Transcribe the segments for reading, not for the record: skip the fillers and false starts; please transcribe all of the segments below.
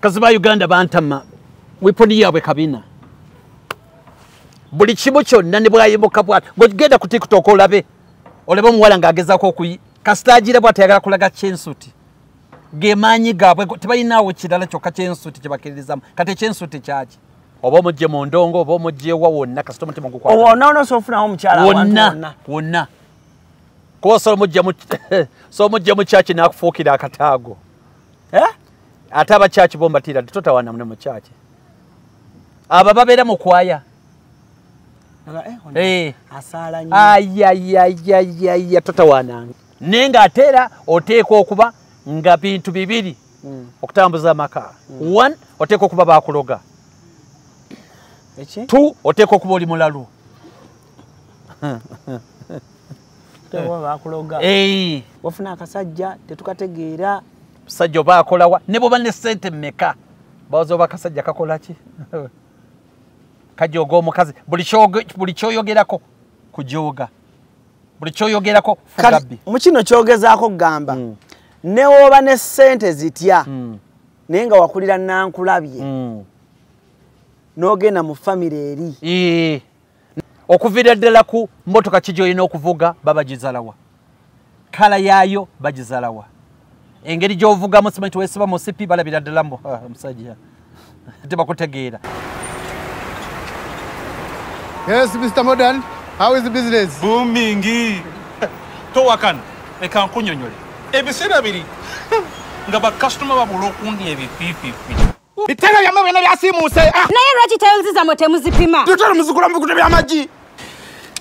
Bakazi ba Uganda bantama weapon yaabwe kabina. Buli kimu kyonna ne bwayimuka bwati. Genda ku TikTok olabe. Olebe omuwala ng'agezaako okuyi. Kasita agira bw'ati ayagala kulaga kyensuti. Gemaanyi gaabwe tebalinawo kirala kyokka kyensuti kye bakkiririzaamu. Kati ekyensuti kyaki? Oba omugye mu ndongo oba omugye wa wonna kasita omutima gukwata. Wonna onoosofunawo omukyala awantu wonna. Wonna. Kuba osobola omugye mu kyaki n'akufuukira akataago. Eh? Ate abakyaki bo mbatiira totawaana ne mu kyaki. Abo babeera mu kwaya. Asaala nnyo. Ayayayayaya totawaananga. Naye ng'ate era oteekwa okuba nga bintu bibiri okutambuza amaka. One, oteekwa okuba baakuloga. Two, oteekwa okuba oli mulalu. Oba bakuloga. Wafuna akasajja tetukategeera. Musajja oba akolawa ne bw'oba ne ssente mmeka bawoza oba akasajja kakola ki? Kajooga omukazi buli kyoyogerako kujooga, buli kyoyogerako fugabbi. Mu kino kyogezaako kugamba ne woba ne ssente zitya naye nga wakulira nankulabye n'ogenda mu famire eri. Okuviira ddala ku mmotoka ki gy'olina okuvuga babagizalawa, kala yaayo bagizalawa, engeri gy'ovugamu simanyi tiweesiba musipi balabira ddala omusajja tebakutegeera. Yes, Mr. Modern, how is the business? Booming. Towakana, leka nkunyonyole. Ebiseera biri nga bakasitoma babula okundya ebifiifiifi. Bitero byammwe byonna byasiimuuse. Naye lwaki tiles zammwe temuzipima? Tutolo muzigula mu bikuta by'amagi.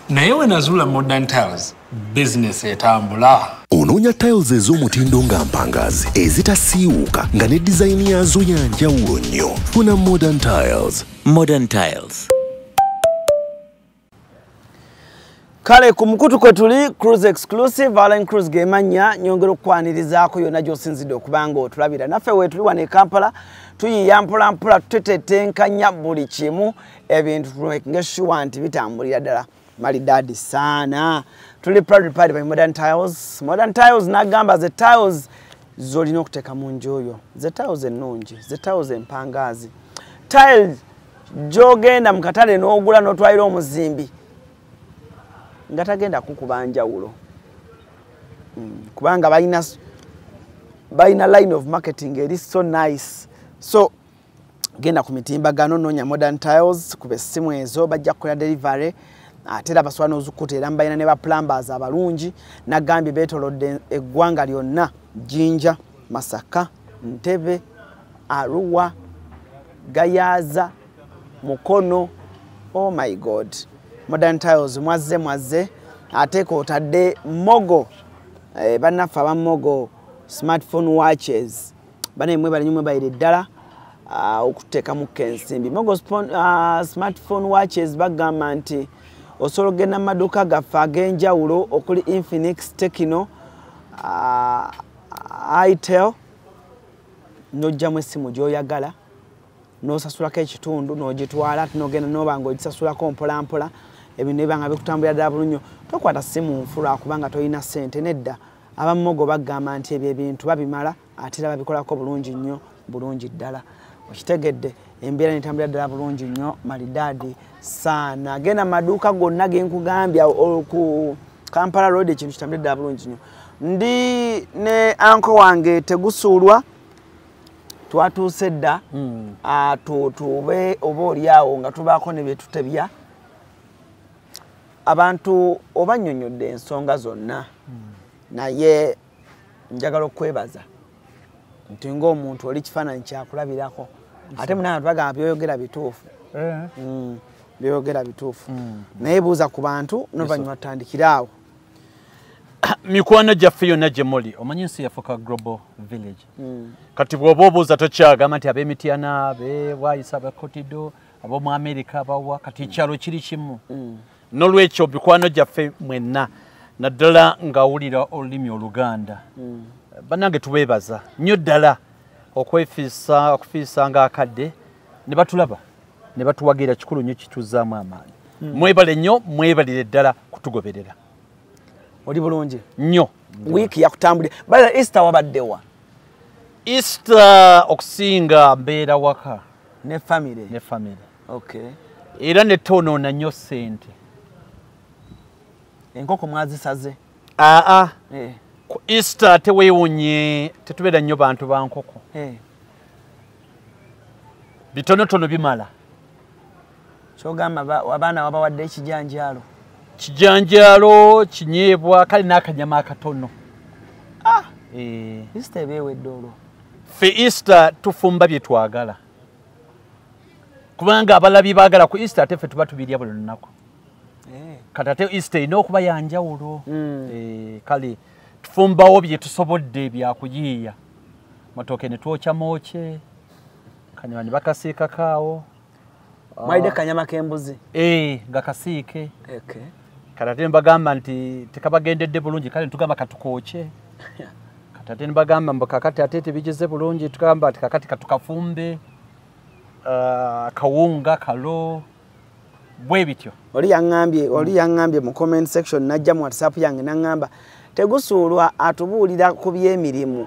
Naye we nazuula Modern Tiles, business etambula. Onoonya tiles ez'omutindo nga mpangazi ezitasiiwuuka nga ne dizayini yaazo ya njawulo nnyo. Funa Modern Tiles. Modern Tiles. Kale ku mukutu kwe tuli Cruise Exclusive, Allen Cruise gemanya nyongera okukwanirizaako yonna gy'osinzidde okubanga otulabira. Naffe we tuli wano e Kampala tuyiya mpola mpola tutetenkanya buli kimu ebintu tumakinga sure nti bitambulira ddala malidaadi sana. Tuli proudly powered by Modern Tiles. Modern Tiles n'agamba ze tiles z'olina okuteeka mu nju yo, ze tiles ennungi, ze tiles empangaazi, tiles gy'ogenda mu katale n'ogula n'otwalira omuzimbi nga tagenda kukuba njawulo, kubanga balina line of marketing eri so nice. So genda ku mitimbagano noonya Modern Tiles, kuba essimu ezo bajja kukola delivery, ate era basobola n'ozikuteera. Balina ne ba plumbers abalungi, nagambye beetolodde eggwanga lyonna: Jinja, Masaka, Ntebe, Arua, Gayaza, Mukono. Oh my God, Modern Tiles mwazze mwazze. Ate k'otadde Mogo, bannaffe aba Mogo smartphone watches, bane mwebale nnyo, mwebalire ddala okuteekamuko ensimbi. Mogo smartphone watches bagamba nti osobola okugenda mu maduuka gaffe ag'enjawulo okuli Infinix, Tecno, Itel, n'oggyamu essimu gy'oyagala n'osasulako ekitundu n'ogitwala, ate n'ogenda n'oba ng'ogisasulako mpola mpola, ebintu biba nga bikutambulira ddala bulungi nnyo. Tokwata ssimu nfu lwakubanga tolina ssente, nedda. Abamumogo bagamba nti ebyo ebintu babimala ate era babikolako bulungi nnyo, bulungi ddala. Okitegedde, embeera netambulira ddala bulungi nnyo malidaadi saana. Genda mu maduuka gonna genkugambye ku Kampala Road, ekintu kitambulira ddala bulungi nnyo. Ndi ne uncle wange Tegusuulwa, twatuuse dda tube oba oliawo nga tubaako ne byetutebya abantu. Oba nnyonnyodde ensonga zonna, naye njagala okwebaza nti ng'omuntu oli kifaananyi kyakulabirako, ate munange bagamba byoyogera bituufu. Byoyogera bituufu, naye buuza ku bantu n'oluvannyuma tutandikire awo. Mikwano gyaffe yonna gye muli, omanyi ensi yafuuka global village. Kati bw'oba obuuza tokyagamba nti ab'emityana, ab'ebwayisa, abakotido, ab'omu Amerika, abawa. Kati ekyalo kiri kimu. N'olwekyo mikwano gyaffe mwenna, naddala ng'awulira olulimi Oluganda, bannange tubeebaza nnyo ddala okwefiisa okufiisanga akadde ne batulaba ne batuwagira. Kikulu nnyo, kituzaamu amaanyi. Mwebale nnyo, mwebalire ddala kutugoberera. Oli bulungi? Nnyo. Wiiki yakutambulira bala, Easter wabaddewa? Easter okusinga mbeera waka ne family. Ne family. Okay. Era ne tonoona nnyo ssente. Enkoko mwazisaze? Aa. Ku Easter teweewunye, tetubeera nnyo bantu ba nkoko. Bitonotono bimala. Kyogamba abaana wabawadde ekijanjaalo? Kijanjaalo, kinyeebwa, kale n'akanyama akatono. Easter ebeewedde olwo. Ffe Easter tufumba bye twagala. Kubanga abalabi baagala ku Easter ate ffe tuba tubirya buli lunaku. Kati ate Easter erina okuba ya njawulo. Kale tufumbawo bye tusobodde byakuyiiya. Matooke ne twokya mwokye, kanyama ne bakasiikako awo. Mwalidde kanyama k'embuzi? Nga kasiike. Kati ate ne bagamba nti tekabagendedde bulungi, kale ne tugamba katukookye. Kati ate ne bagamba mbu kakati ate tebigeze bulungi, tugamba nti kakati katukafumbe. Kawunga, kalo, bwe bityo. Oli yaŋŋambye mu comment section, najja mu WhatsApp yange n'aŋŋamba tegusuulwa atubuulira ku by'emirimu.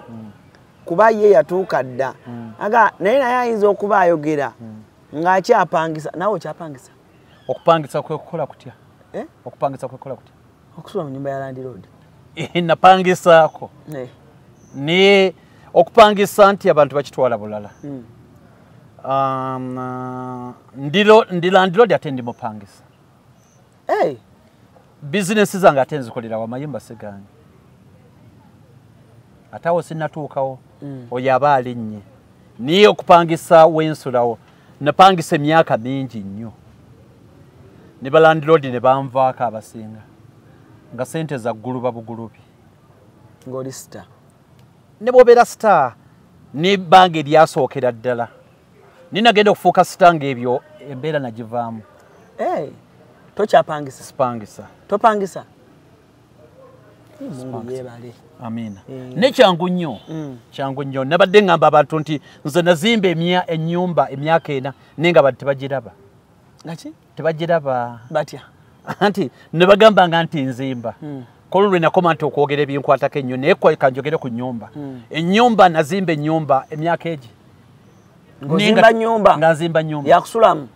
Kuba ye yatuuka dda. Aga naye ayinza okuba ayogera ng'akyapangisa. Naawe okyapangisa? Okupangisa kwe kukola kutya? Okupangisa kwe kukola kutya? Okusula mu nnyumba ya landlord. Napangisaako. Naye okupangisa nti abantu bakitwala bulala. Ndi landlord ate ndi mupangisa. Bizinesi zange ate nzikolera wamayumba si gange. Ate awo sinnatuukawo, oyo aba alinnye. Naye okupangisa wensulawo, napangisa emyaka mingi nnyo. Ne balandlord ne banvaako abasinga. Nga ssente za gguluba bugulubi. Ng'oli star. Ne bw'obeera star, n'ebbanga eryasookera ddala. Ninagenda okufuuka star ng'ebyo embeera nagivaamu. Tokyapangisa? Sipangisa. Topangisa? Mungu yeebale. Amiina. Ne kyangu nnyo. Kyangu nnyo. Nabadde ngamba abantu nti nze nazimba ennyumba emyaka 4 naye nga abantu tebagiraba. Ngaki? Tebagiraba. Batya? Anti ne bagambanga nti nzimba. Kolo lwe nakoma nti okwogera ebinkwatako ennyo naye kanjogere ku nnyumba. Ennyumba nazimba ennyumba emyaka egi. Ng'ozimba nnyumba? Nga nzimba nnyumba. Yakusulamu?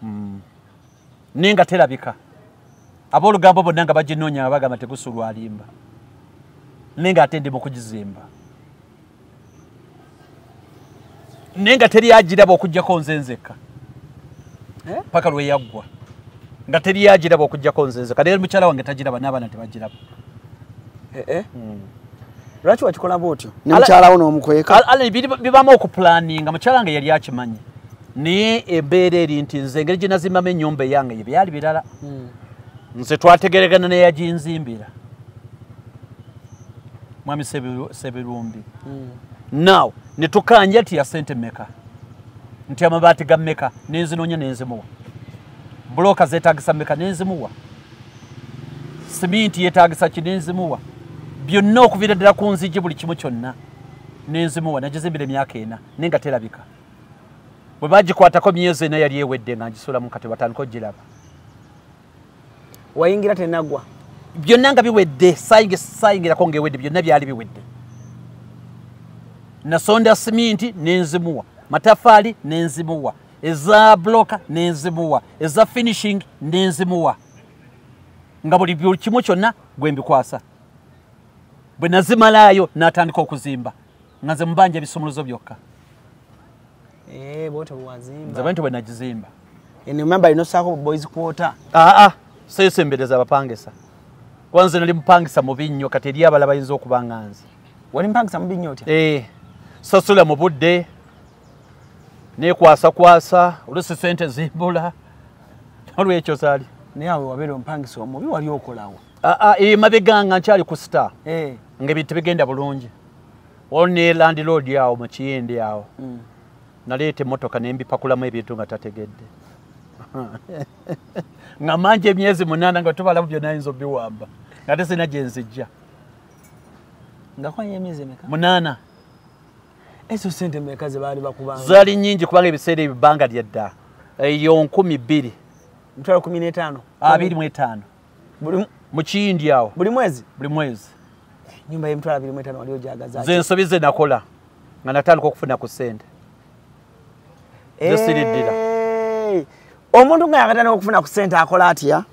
Naye nga terabika. Aboolugambo bonna nga baginoonya nga bagamba tegusulwa alimba. Naye ng'ate ndi mu kugizimba. Naye nga teri agiraba okuggyako nze nzekka. Paka lwe yaggwa. Nga teri agiraba okuggyako nze nzekka. Naye mukyala wange tagiraba n'abaana tebagiraba. Lwaki wakikola bw'otyo? Ne mukyala wo n'omukweka? Bibaamu okupulaninga. Mukyala wange yali akimanyi. Naye embeera eri nti nze engeri gye nazimbamu ennyumba eyange ye byali birala. Nze twategeregana naye yaginzimbira. Mwami Sebirumbi. Now, ne tukanja nti ya ssente mmeka? Nti amabaati ga mmeka? Nenzinoonya nenzimuwa. Bulooka zeetaagisa mmeka? Nenzimuwa. Siminti yeetaagisa ki? Nenzimuwa. Byonna okuviira ddala ku nzigi buli kimu kyonna nenzimuwa. Nagizimbira emyaka 4 naye nga terabika. Bwe bagikwatako myezi 4 yali ewedde nga ngisulamu kati batandika okugiraba. Wayingira tenaggwa? Byonna nga biwedde, saayingirako ng'ewedde, byonna byali biwedde. Nasonda siminti nenzimuwa, matafaali nenzimuwa, eza bloka nenzimuwa, eza finishing nenzimuwa. Nga buli kimu kyonna gwe mbikwasa. Bwe nazimalaayo n'atandika okuzimba. Nga nze mubanja ebisumuluzo byokka. Bw'otyo bwe wazimba. Nze bwentyo bwe nagizimba. Remember inosaako boys quarter. Seesembereza abapangisa. Kuba nze nali mupangisa mubi nnyo kati eri abalala bayinza okuba nga nze. Wali mupangisa mubi nnyo otya? Sasula mu budde, neekwasakwasa, oluusi ssente zimbula. Olwekyo zaali. Naye awo wabeera omupangisa omubi wali okolawo? Mabega nga nkyali ku star. Ng'ebintu tebigenda bulungi. Waliwo ne landlord awo mu Kiyindi awo. Naleeta emmotoka ne mbipakulamu ebintu nga tategedde. Nga manja emyezi 8 nga tubalamu byonna ayinza obiwamba. Nga ate sirina gye nzijja. Nga kwanya emyezi emeka? 8. Ezo ssente mmeka ze baali bakubanga? Zaali nnyingi kubanga ebiseera ebyo ebbanga lya dda. Eyo 2000. 15,000? 25. Mu Kiyindi awo. Buli mwezi? Buli mwezi. Nyumba y'emitwalo 25 wali ogyagaza ki? Nze ensobi ze nakola. Nga natandika okufuna ku ssente. Nze siriddira. Omuntu nga yakatandika okufuna ku ssente akola atya?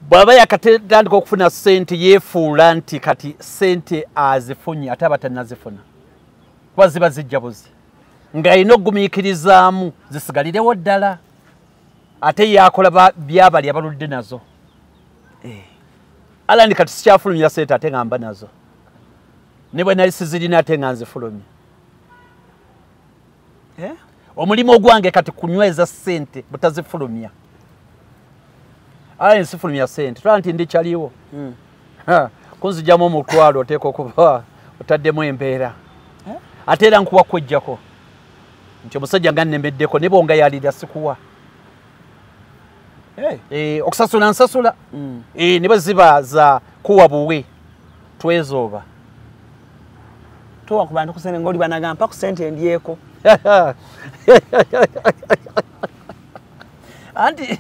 Bw'aba yakatandika okufuna ssente yeefuula nti kati ssente azifunye ate aba tannazifuna. Kuba ziba zijja buzi. Ng'alina okugumiikirizaamu zisigalirewo ddala. Ate yakola byabali abaludde nazo. Alani kati sikyafulumya ssente ate nga mba nazo. Ne bwe nali sizirina ate nga nzifulumya. Omulimu ogwange kati kunyweza ssente butazifulumya. Alani sifulumya ssente. Tulaba nti ndikyaliwo. Kunzigyamu omutwalo oteeka okuba otaddemu embeera. Ate era nkuwa kwejjako. Nti omusajja nga nnembeddeko ne bwonga yalira sikuwa. Okusasula nsasula. Ne bwe ziba za kuwa buwe twezooba. Towa ku bantu ku ssente ng'oli banagamba ku ssente ndyeko. Anti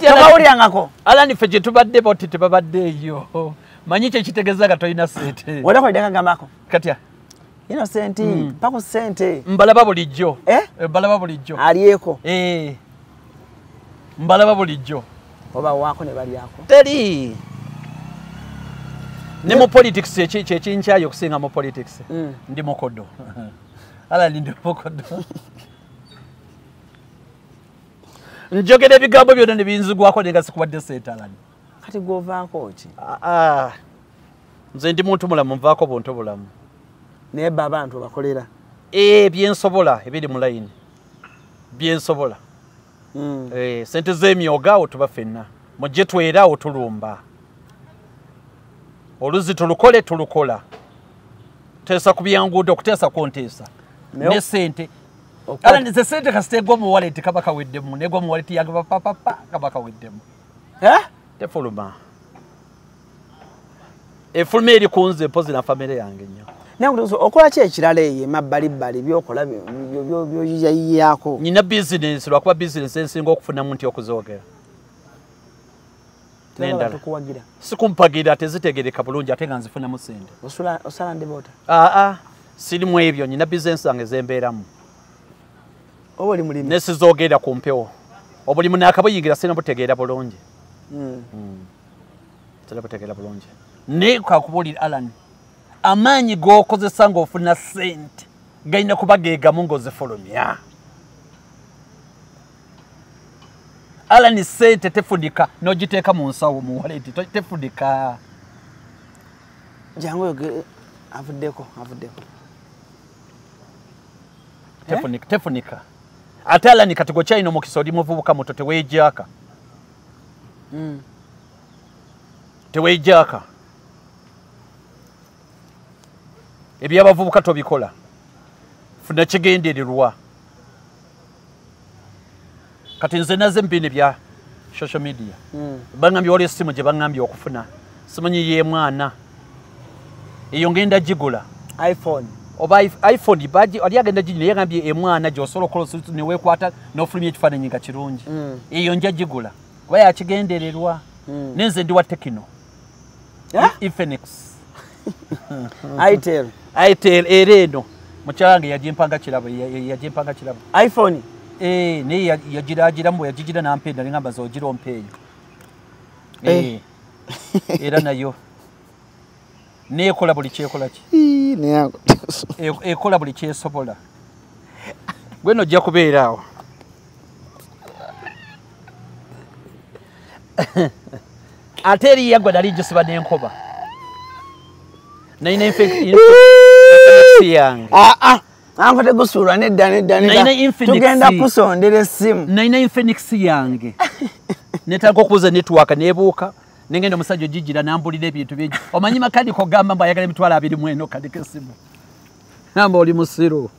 tobawulyangako. Alani ffe gye tubadde bo tebabadde eyo. Manyi kye kitegeeza nga tolina ssente. Wali kagambako. Katya? Innocent, mpa ku ssente. Mbalaba bulijjo. Mbalaba bulijjo. Alyeko. Mbalaba bulijjo. Oba waako ne balyako. Teri. Ne mu politics kyekinkyayo okusinga mu politics. Ndi mukodo. Alani ndi mukodo. Njogera ebigambo byonna ne binzigwako naye nga sikuwadde ssente Alani. Kati gw'ovaako ki? Nze ndi muntu mulamu nvaako buntu bulamu. Naye bba abantu obakolera. Byensobola ebiri mu layini. Byensobola. Ssente z'emyoga awo tuba ffenna. Mujje twera awo tulumba. Oluzzi tulukole tulukola. Teesa ku byanguudo okuteesa kwonteesa. Ne ssente. Alani nze ssente kasita egwa mu wallet kaba kaweddemu. Negwa mu wallet yange papapapa kaba kaweddemu. Tefuluma. Efuluma eri ku nze mpozi na famire yange nnyo. Naye okola ki ekirala eyo emabbalibbali by'okola by'oyiyayiyaako? Nina bizinensi lwakuba bizinensi ensinga okufunamu nti okuzoogera. N'endala. Sikumpagira tezitegereka bulungi ate nga nzifunamu ssente. Osala ndiboota? Sirimu ebyo nina bizinensi zange zembeeramu. Oba oli mulimi? Ne sizoogera ku mpewo. Obulimu naakabuyingira sirina butegeera bulungi. Sirina butegeera bulungi. Naye kakubuulira Alani. Amaanyi g'okozesa ng'ofuna ssente galina kuba geegamu ng'ozifulumya. Alani ssente tefunika n'ogiteeka mu nsawo mu wallet tefunika. Jangu oyogere avuddeko. Tefunika. Ate Alani kati gwe kyalina omukisa oli muvubuka muto teweejaaka. Teweejaaka. Ebyabavubuka tobikola. Funa kigendererwa. Kati nze naze mbine bya social media. Bangambye waliwo essimu gye bangambye okufuna. Simanyi ye mwana. Eyo ngenda gigula. iPhone. Oba iPhone baji ali agenda gigi naye yagambye emwana gy'osobola okukola ne weekwata n'ofulumya ekifaananyi nga kirungi. Eyo nja gigula. Kuba yakigendererwa. Nenze ndi wa Tecno. Infinix. Itel. Itel era eno. Mukyala wange yagimpanga kirabo, yagimpanga kirabo. iPhone. Naye yagiraagiramu bwe yagigira n'ampa endala ngamba z'ogira ompa eyo. Era nayo neekola buli kyekola ki. Ekola buli kyesobola. Gwe nno ojja kubeera awo. Ate eri yaggwa nali ngisiba n'enkoba. Nalina Infinix yange. Anko tegusuulwa nedda. Tugenda kusondera essimu. Nalina Infinix yange. Neetaaga okubuuza network neebuuka. Nengenda omusajja ogigira n'ambulira ebintu bingi. Omanyi makanika ogamba mbu ayagala 24,000 okadika essimu. Namba oli musiru.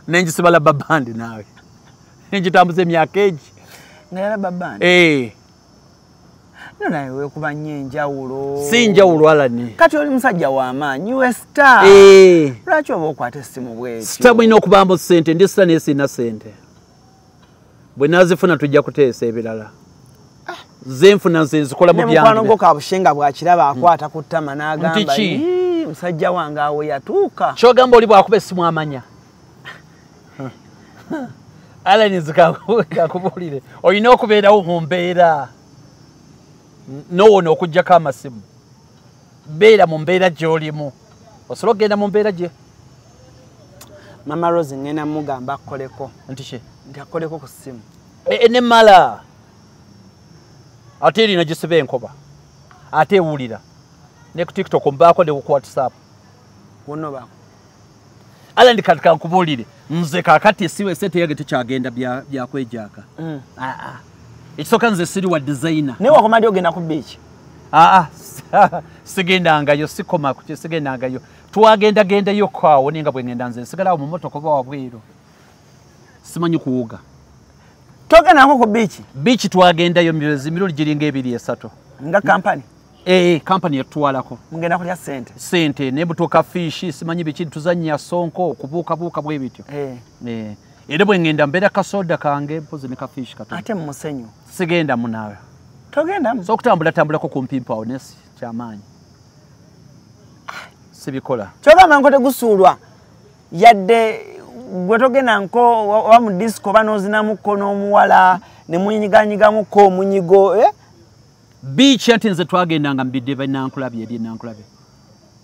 Nengisibala rubber band naawe. Nengitambuza emyaka egi. Nga rubber band? No naye weekuba nnyo enjawulo. Si njawulo Alani. Kati oli musajja w'amaanyi, you a star. Lwaki oba okwata essimu bw'etyo? Star mulina okubambu ssente, ndi star naye sirina ssente. Bwe naazifuna tujja kuteesa ebirala. Ze nfuna nze nzikola mu Ne mukwano byange. gwo Kabushenga bw'akiraba akwata ku ttama n'agamba, Nti ki? Musajja wange awo yatuuka. Kyogamba oli bw'akuba essimu amanya. Alan zikakubuulire olina okubeerawo mu mbeera nowona okuggyako amasimu. Beera mu mbeera gy'olimu, osobola okugenda mu mbeera gye. Mama Rose ngenda mugamba akoleko. Nti ki? Nti akoleko ku ssimu. Nemala ate erina gisiba enkoba ate ewulira ne ku TikTok mbaako ne ku WhatsApp. Wonna obaako. Alan kati kankubuulire nze kaakati siwe sente yange tekyagenda byakwejaka. Ekisooka nze siri wa designer. Naye wakoma ddi ogenda ku beach? Sigendangayo, sikoma sigendangayo. Twagendagendayo awo naye nga bwe ngenda nze nsigalawo mu mmotoka oba wabweru. Simanyi kuwuga. Togendako ku beach? Beach twagendayo emirundi giringa 2 3. Nga kampani? Kampani yatutwalako. Mugenda kulya ssente? Ssente ne butuuka fishi simanyi biki tuzannya sonko okubuukabuuka bwe bityo. Era bwe ngenda mbeera kasoda kange mpozi ne kafishi katono. Ate mu musenyu? Sigenda munaawe. Togendamu? So okutambulatambulako ku mpimpi awo nesi kyamaanyi. Sibikola. Kyogamba nko tegusuulwa yadde gwe togenda nko oba mu disco oba n'ozinamuko n'omuwala ne munyiganyigamuko omunyigo Beach ate nze twagendanga mu bidiba Nankulabye eri Nankulabye.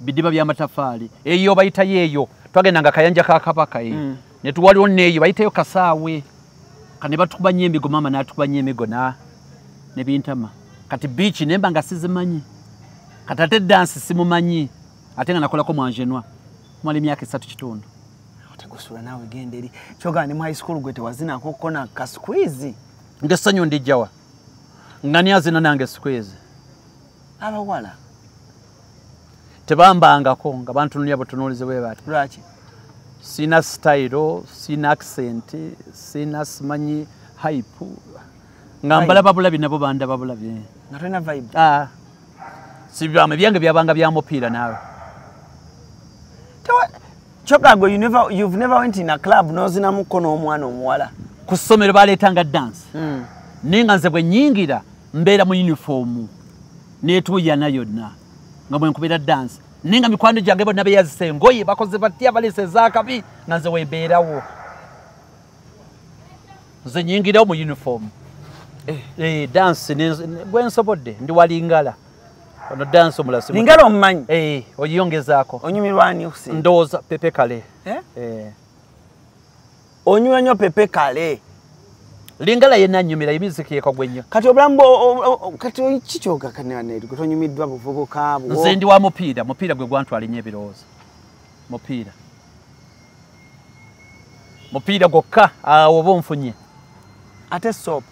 Bidiba by'amatafaali. Eyo bayitayo eyo. Twagendanga kayanja ka Kabaka eyo. Ne tuwaliwo n'eyo bayitayo Kasaawe. Kati ne batukuba nnyo emigo maama n'atukuba nnyo emigo ne bintama. Kati beach ne mba nga sizimanyi. Kati ate dance simumanyi. Ate nga nakolako mwanjenwa. Kumala emyaka 3 kitundu. Otegusula naawe genda eri. Kyogamba ne mu high school gwe tewazinako kona ka squeeze. Ng'essanyu ndijjawa. Nga ni azina nange squeeze. Abawala tebambangako nga bantunulira butunuulizi bwe bati. Lwaki? Sina style, sina accent, sina simanyi hype. Nga mbalaba bulabi nabo bandaba bulabi. Nga tolina vibe? Sibyamu ebyange byabanga bya mupiira naawe. Kyokka gwe you've never went in a club n'ozinamuko n'omwana omuwala. Ku ssomero baleetanga dance. Naye nga nze bwe nnyingira mbeera mu uniform neetuuyana yonna nga bwe nkubira dance. Naye nga mikwano gyange bonna beeyazisa engoye bakoze batya baleese ez'akabi nga nze wembeerawo. Nze nnyingirawo mu uniform. Dance gwe nsobodde ndi walingala. Ono dance omulala si Lingala omumanyi? Oyongezaako. Onyumirwa ani okusinga? Ndowooza Pepe Kale. Onyumirwa nnyo Pepe Kale. Lingala yenna annyumira emiziki yekagwe nnyo. Kati obulamu kati kikyoga gwe tonyumiddwa buvubuka bwo. Nze ndi wa mupiira, mupiira gwe gwantwala ennyo ebirowoozo. Mupiira. Mupiira gwokka awo oba onfunye. Ate soap?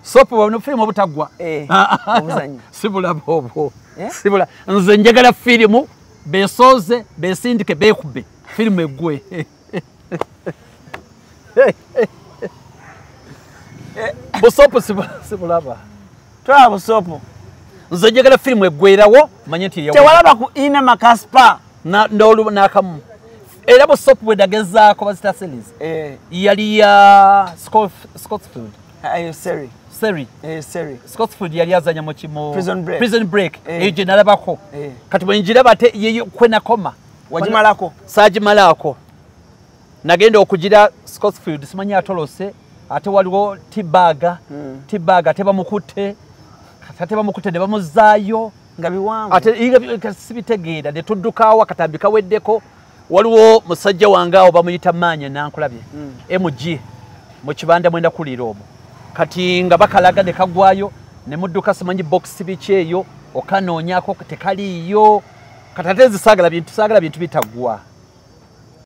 Soap bw'ono firimu obutaggwa. Obuzannyo. Sibulaba obwo. Sibula. Nze njagala firimu beesooze, beesindike, beekube. Firimu eggwe. Busopu sibulaba. Twala busopu. Nze njagala firimu eggwerawo manye nti tewalaba ku Ina Makaspa. N'akamu. Era busopu bwe nagezaako bazita series. Yali ya Scottsfield. Seri. Seri. Seri. Scottsfield yali azanya mu kimo Prison Break. Prison Break. Eyo gye nalabako. Kati bwe njiraba ate yeyo kwe nakoma. Wagimalako? Saagimalako. Nagenda okugira Scottsfield simanyi atolose ate waliwo T-Bag. T-Bag ate bamukutte. Ate bamukutte ne bamuzaayo. Nga biwanvu. Ate sibitegeera ne tuddukawo akatambi kaweddeko. Waliwo musajja wange awo bamuyita Maanya Nankulabye. MG mu kibanda mwenda kuliira omwo. Kati nga bakalaga ne kagwayo ne mudduka simanyi box biki eyo okanoonyako tekaliiyo. Kati ate nze saagala bintu bitaggwa.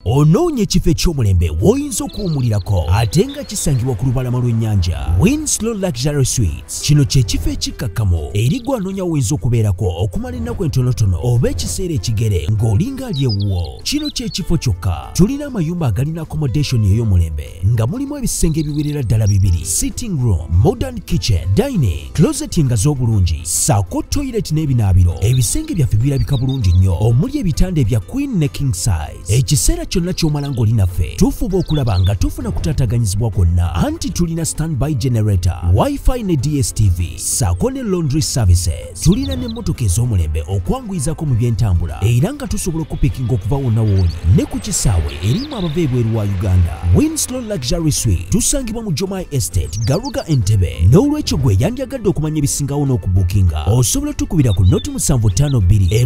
Onoonya ekifo eky'omulembe w'oyinza okuwummulirako ate nga kisangibwa ku lubalama lw'ennyanja. Winslow Luxury Suites. Kino kye kifo ekikkakkamu eri gwe anoonya w'oyinza okubeerako okumala ennaku entonotono oba ekiseera ekigere ng'olinga ali ewuwo. Kino kye kifo kyokka. Tulina amayumba agalina accommodation ey'omulembe nga mulimu ebisenge ebiwerera ddala 2, sitting room, modern kitchen, dining, closet nga z'obulungi, ssaako toilet n'ebinaabiro. Ebisenge byaffe birabika bulungi nnyo omuli ebitanda ebya queen ne king size. Ekiseera kyonna ky'omala ng'oli naffe tufuba okulaba nga tufuna kutaataganyizibwa kwonna, anti tulina standby generator, wifi ne DSTV ssaako ne laundry services. Tulina n'emmotoka ez'omulembe okwanguyizako mu by'entambula, era nga tusobola okupikinga okuva wonna w'oli ne ku kisaawe erimu abava ebweru wa Uganda. Winslow Luxury Suite tusangibwa mu Jomai Estate, Garuga, Entebbe. N'olwekyo gwe yandyagadde okumanya ebisingawo n'okubukinga, osobola tukubira ku 0752 10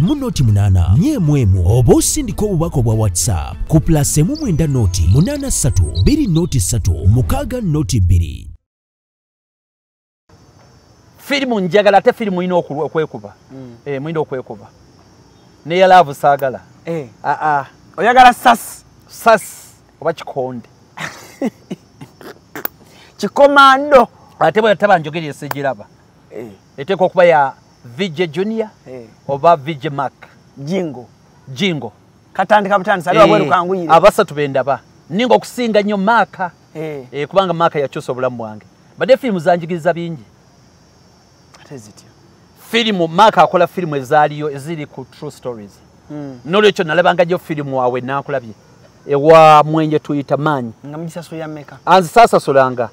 8 1 oba osindika obubaka obwa WhatsApp ku +1 90 83 2 03 6 02. Firimu njagala, ate firimu ina okwekuba. Mulina okwekuba neya love saagala. Aa, oyagala sas sas oba kikonde. Kikomando. Ate bwe taba njogeri esegiraba eteekwa okuba ya VJ Junior oba VJ Mark. Jingo. Jingo. Katandika butandisa ali wabweru kanguyire. Abasatu bendaba ninga okusinga nnyo Mark. Kubanga Mark yakyusa obulamu bwange. Badde firimu zanjigiriza bingi. Ate zitya? Firimu Mark akola firimu ezaaliyo eziri ku true stories. Nolwekyo nalabanga nnyo firimu wawe nankulabye ewa Mwenje tuyita maanyi. Nga mugisasulira mmeka? Anze saasasulanga,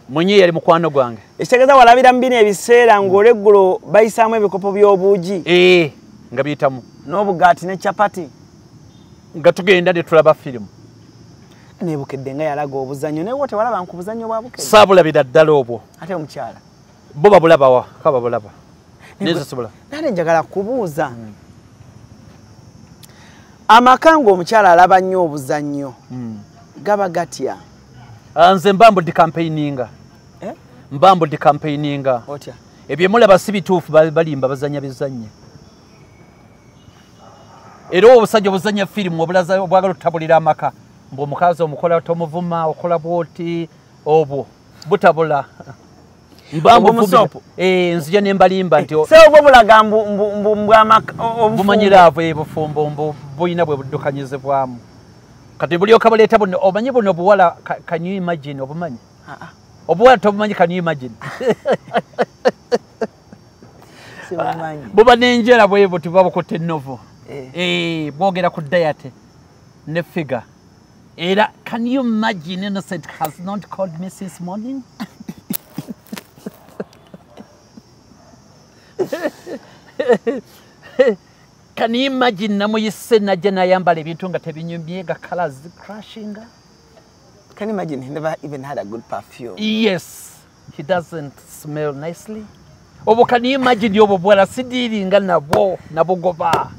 mwenye yali mukwano gwange. Ekitegeeza walabira mu bino ebiseera ng'olweggulo bayisaamu ebikopo by'obuugi. Nga biyitamu n'obugaati ne chapati. Nga tugenda ne tulaba firimu. Nebukedde nga yalaga obuzannyo, naye wo tewalaba nku buzannyo bwa Bukedde? Saabulabira ddala obwo. Ate omukyala bo babulabawa ka babulaba nezisobola. Nale njagala kubuuza, amaka ng'omukyala alaba nnyo obuzannyo gaba gatya? Nze mba mbudde campaigninga. Mba mbudde campaigninga. Otya? Ebyo mulaba si bituufu, balimba bazannya bizannye. Era obusajja obuzannya firimu obulaza obwagala otutabulira amaka, mbu omukazi omukola tomuvuma, okola bwoti, obwo butabula. Nzija ne mbalimba nti obwo bulaga mbu amaka bumanyiraavu ebufumbo mbu bulina bwe buddukanyizibwamu. Kati bulyoka buleeta buno, omanyi buno obuwala, can you imagine obumanyi? Obuwala tobumanyi, can you imagine? Buba n'enjera bwe buti buba bukutte ennovu. Bwogera ku diet ne figure. Era can you imagine Innocent has not called me since morning? Can you imagine namuyise najja nayambala ebintu nga tebinyumye, nga colors crashing? Can you imagine he never even had a good perfume? Yes, he doesn't smell nicely. Obo can you imagine obwo bwala sidiringa nabwo nabugoba.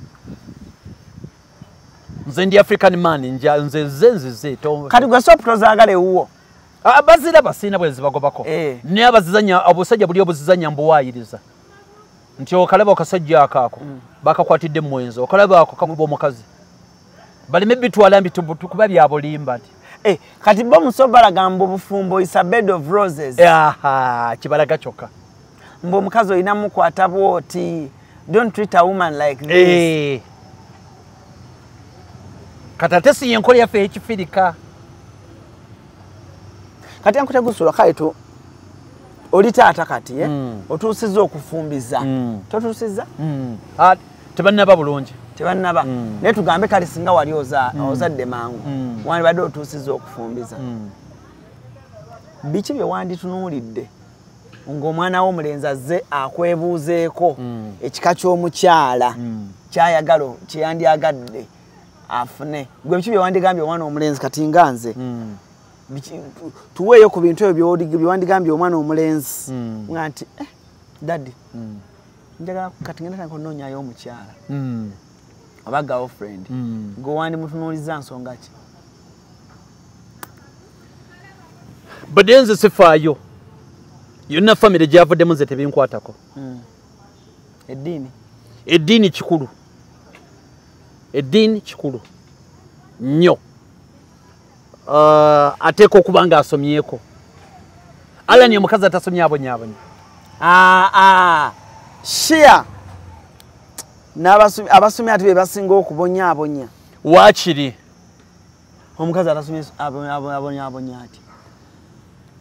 Nze ndi African man, nze nze kati gwe soap tozaagala ewuwo? Abaziraba sirina bwe zibagobako. Naye abazizanya obusajja buli obuzizanya mbuwaayiriza nti okalaba okasajja akaako bakakwatidde mwenzo, okalaba ako kakuba omukazi, baleme bitwala mbi tukuba bya bulimba nti Kati bo muso balaga mbu obufumbo is a bed of roses. Aha, kibalaga kyokka. Mbu omukazi olina mukwata bw'oti, don't treat a woman like this. Kati ate si yenkola yaffe ekifirika. Kati ankutegusula kale tu oli taata kati otuusizza okufumbiza. Totuusizza? Tebannaba bulungi. Tebannaba. Naye tugambe kale singa wali ozadde mangu, wandibadde otuusizza okufumbiza. Biki bye wanditunuulidde ng'omwana w'omulenzi azze akwebuuzeeko ekika ky'omukyala kyayagala kye yandyagadde afune? Gwe biki bye wandigambye omwana omulenzi kati nga nze? Tuweeyo ku bintu ebyo bye wandigambye omwana omulenzi nga nti daddy, njagala kati ngenda tandika okunoonyayo omukyala oba girlfriend, gwe wandimutunuulizza nsonga ki? Badde nze sifaayo, yonna famire gyavuddemu nze tebinkwatako. Eddiini? Eddiini kikulu, eddiini kikulu nnyo. Ateeka okuba nga asomyeko. Alani omukazi atasomye abonyaabonya. Shia abasomye ate be basinga okubonyaabonya. Waakiri omukazi atasomye abonyaabonya ati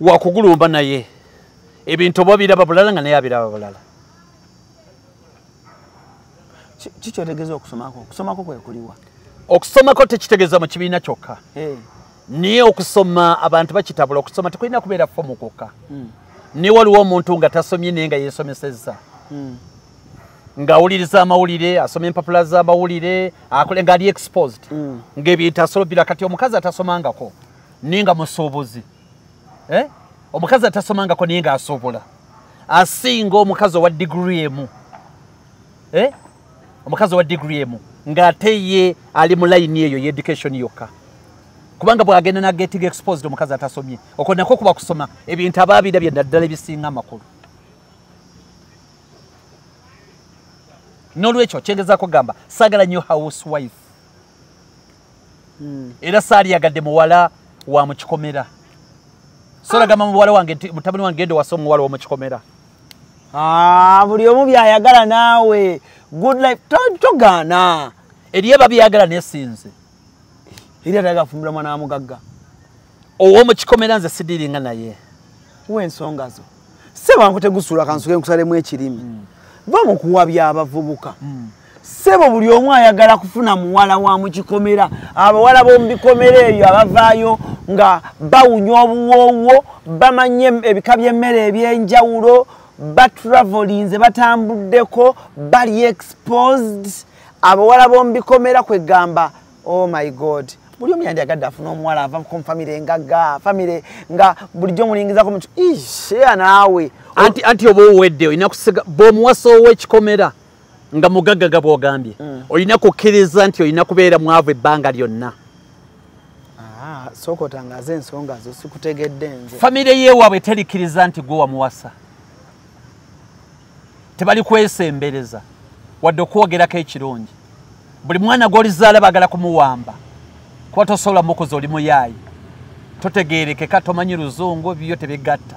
wakugulumba, naye ebintu oba biraba bulala nga naye abiraba bulala. Kikyotegeeza okusomako? Okusomako kwe kuliwa? Okusomako tekitegeeza mu kibiina kyokka. Naye okusoma abantu bakitabula, okusoma tekulina kubeera fomu kwokka. Naye waliwo omuntu nga tasomye naye nga yeesomesezza. Ng'awuliriza amawulire, asoma empapula z'amawulire, akole ng'ali exposed. Ng'ebintu asolobira. Kati omukazi atasomangako naye nga musuubuzi. Omukazi atasomangako naye ng'asobola. Asinga omukazi owa degree emu. Omukazi owa degree emu ng'ate ye ali mu layini eyo ye education yokka. Kubanga bw'agenda na getting exposed omukazi atasomye. Okwo nakwo kuba kusoma, ebintu aba abirabye naddala ebisinga amakulu. N'olwekyo kyengezaako kugamba, saagala nnyo housewife. Era saaliyagadde muwala wa mu kikomera. So nagamba muwala wange nti mutabani wange genda owase omuwala w'omu kikomera. Buli omu by'ayagala naawe. Good life togaana. Eriyo babyagala nesinze. Eri atayagala kufumbirwa mwana wa mugagga. Ow'omu kikomera nze sidiringa naye. W'ensonga zo. Ssebo nkutegusuula kansuke nkusalemu ekirimi. Va mu kuwabya abavubuka. Ssebo buli omu ayagala kufuna muwala wa mu kikomera. Abawala b'omu bikomera eyo abavaayo nga bawunya obuwoowo, bamanye ebika by'emmere eby'enjawulo, batravelinze, batambuddeko, bali exposed. Abawala b'omu bikomera kwegamba, oh my God. Buli omu yandiyagadde afune omuwala ava ku famire engagga, famire nga bulijjo mulingizako muntu, ishe naawe. Anti oba owedde olina kusiga bw'omuwasa ow'ekikomera nga mugagga nga bw'ogambye. Olina kukkiriza nti olina kubeera mwavu ebbanga lyonna. Sooka otangaze ensonga zo, sikutegedde nze. Famire yeewaabwe terikkiriza nti gwe wamuwasa. Tebali kwesembereza wadde okwogerako ekirungi. Buli mwana gw'olizaala baagala kumuwamba. Kuba tosobola mukuza, oli muyaayi. Totegeerekeka, tomanyi luzungu, ebyo tebigatta.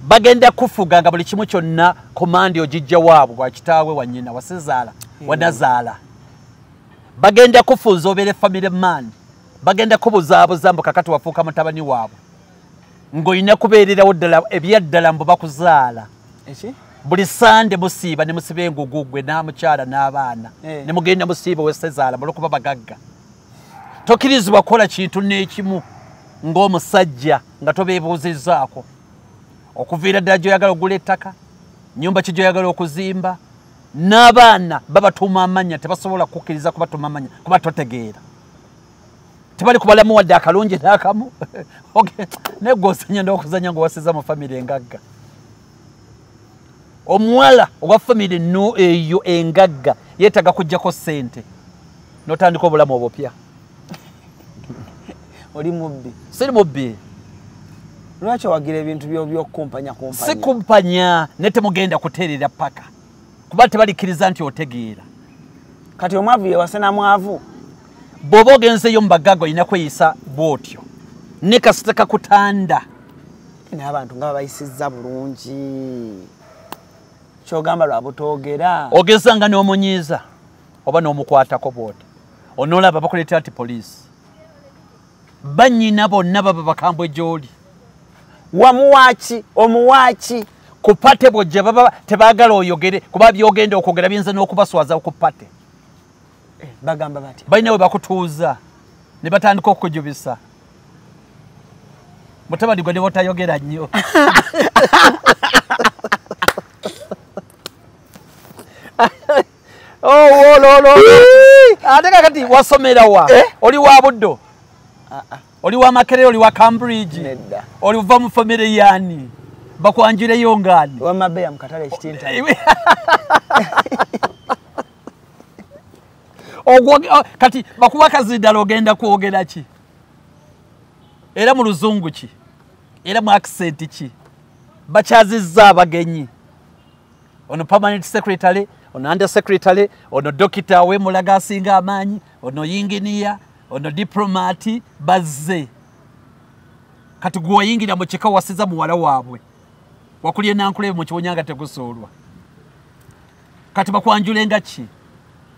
Bagenda kufuga nga buli kimu kyonna komandi ogijja waabwe, wa kitaawe, wa nnyina, wa ssezaala, wa nazaala. Bagenda kufuuza obeere family man. Bagenda kubuzaabuza mbu kakati wafuuka mutabani waabwe. Ng'olina kubeererawo ddala ebyaddala mbu bakuzaala. Buli Sande musiiba ne musiba engugu gwe n'amukyala n'abaana. Ne mugenda musiiba ow'essezaala olw'okuba bagagga. Tokkirizibwa kukola kintu n'ekimu ng'omusajja nga tobeebuuzizzaako. Okuviira ddala gy'oyagala okugula ettaka, nnyumba ki gy'oyagala okuzimba, n'abaana babatuuma amannya, tebasobola kukkiriza kubatuuma amannya kuba totegeera. Tebali kubalamu wadde akalungi n'akamu. Naye ggwe osanya n'okuzannya ng'owasizza mu famire engagga. Omuwala owa famire no eyo engagga yeetaaga kuggyako ssente n'otandika obulamu obupya. Oli mubbi. Siri mubbi. Lwaki owagira ebintu by'okukumpanya kumpanya? Si kumpanya, naye temugenda kuteerera paka. Kuba tebalikkiriza nti otegeera. Kati omwavu yewase na mwavu. Bw'oba ogenzeeyo mu bagagga olina kweyisa bw'otyo. Ne kasita kakutanda. Naye abantu nga babayisizza bulungi. Ky'ogamba lwa butoogera. Ogezanga n'omunyiiza oba n'omukwatako bw'otyo. Onoolaba bakuleetera nti poliisi. Bannyina bonna baba bakambwe gy'oli. Wamuwaaki, omuwaaki. Ku pate bw'ojja baba tebaagala oyogere kuba by'ogenda okwogera biyinza n'okubaswaza ku pate. Bagamba batya? Balina we bakutuuza ne batandika okukujubisa. Mutabani gwe ne bw'otayogera nnyo. Oh, lo. Ate kakati wasomera wa? Oli wa Buddo? Oli wa Makerere, oli wa Cambridge? Nedda. Oli uva mu famire yaani? Bakwanjuleyo ngaani? Wa Mabeya mu katale ekitinta. Kati bakuwa kazindaalo ogenda kwogera ki? Era mu luzungu ki? Era mu accent ki? Bakyazizza abagenyi. Ono permanent secretary, ono under secretary, ono dokita w'emulaga asinga amaanyi, ono yinginiya, ono diplomati bazze. Kati gwe wayingira mu kika wasiza muwala waabwe. Wakulye nankulebe mu kiwonya nga tegusoolwa. Kati bakwanjulenga ki?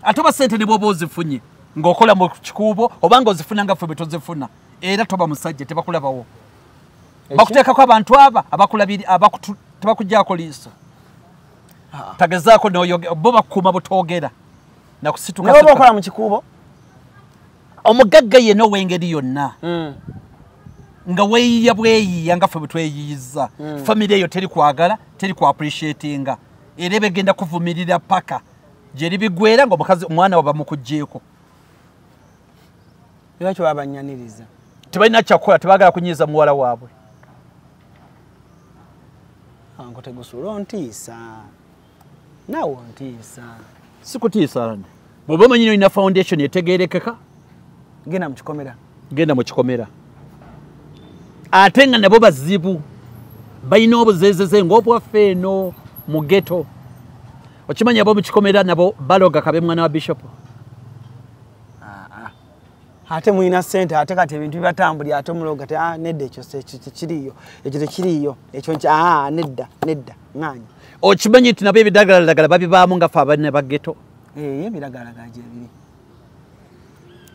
Ate oba ssente ne bw'oba ozifunye ng'okola mu kikuubo oba ng'ozifuna nga ffe bwe tozifuna, era toba musajja tebakulabawo. Bakuteekako abantu aba abakulabiri tebakuggyako liiso. Tagezaako n'oyogera, bo bakukuuma butoogera. Nakusituka. Naye oba okola mu kikuubo? Omugagga yenna ow'engeri yonna nga weeyiya bweyiya nga ffe bwe tweyiyiza, famire eyo teri kwagala, teri ku appreciatinga, era ebegenda kuvumirira paka gyeri bigwera ng'omukazi omwana we bamukuggyeeko. Lwaki babanyaniriza? Tebalina kyakukola, tebaagala kunyiiza muwala waabwe. Anko tegusuula ontiisa, naawe ontiisa. Sikutiisa, bw'oba omanyi olina foundation etegeerekeka, genda mu kikomera. Genda mu kikomera. Ate nga nabo bazibu, balina obuzeezeze ng'obwaffe eno mu ghetto. Okimanyi abo mu kikomera nabo baloga kabe mwana wa bishop. Ate mulina ssente, ate kati ebintu bibatambulira, ate omuloga te nedda, ekyo tekiriiyo, ekyo tekiriiyo, ekyo nki nedda, nedda, ŋŋaanyi. Okimanyi nti nabo ebidagalalagala babibaamu nga ffe abalina ba ghetto. Ebiragalalagala gye biri.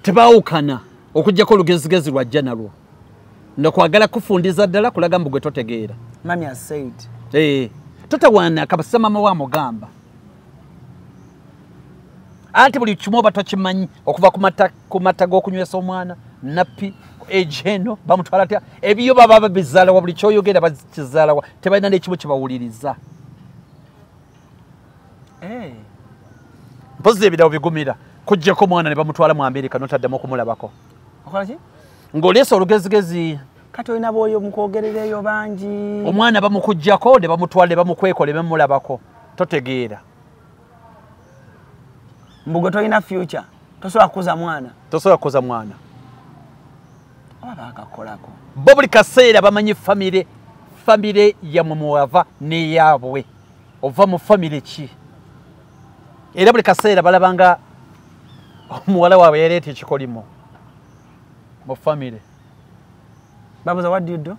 Tebaawukana okuggyako olugezigezi lwajja nalwo. Nakwagala kufundiza ddala kulaga mbu gwe totegeera. Mummy has said. Totawaana kabasa mama wa mugamba. Anti buli kimu oba tokimanyi okuva ku mata g'okunywesa omwana, nappi, ejeno, bamutwala atya, ebiyo baba babizaalawa, buli ky'oyogera bakizaalawa, tebalina n'ekimu kye bawuliriza. Mpozzi ebirabo bigumira, kuggyako omwana ne bamutwala mu Amerika n'otaddamu okumulabako. Okola ki? Ng'oleese olugezigezi. Kati olina bw'oyo mukwogerereyo bangi. Omwana bamukuggyako ne bamutwala ne bamukweka ne bamulabako, totegeera. Mbugo tolina future, tosobola kukuza mwana. Tosobola kukuza mwana. Oba baakakolako. Bo buli kaseera bamanyi famire, famire yammwe mwewava n'eyaabwe. Ova mu famire ki? Era buli kaseera balaba nga omuwala waabwe yaleeta ekikolimo mu famire. Babuza what do you do?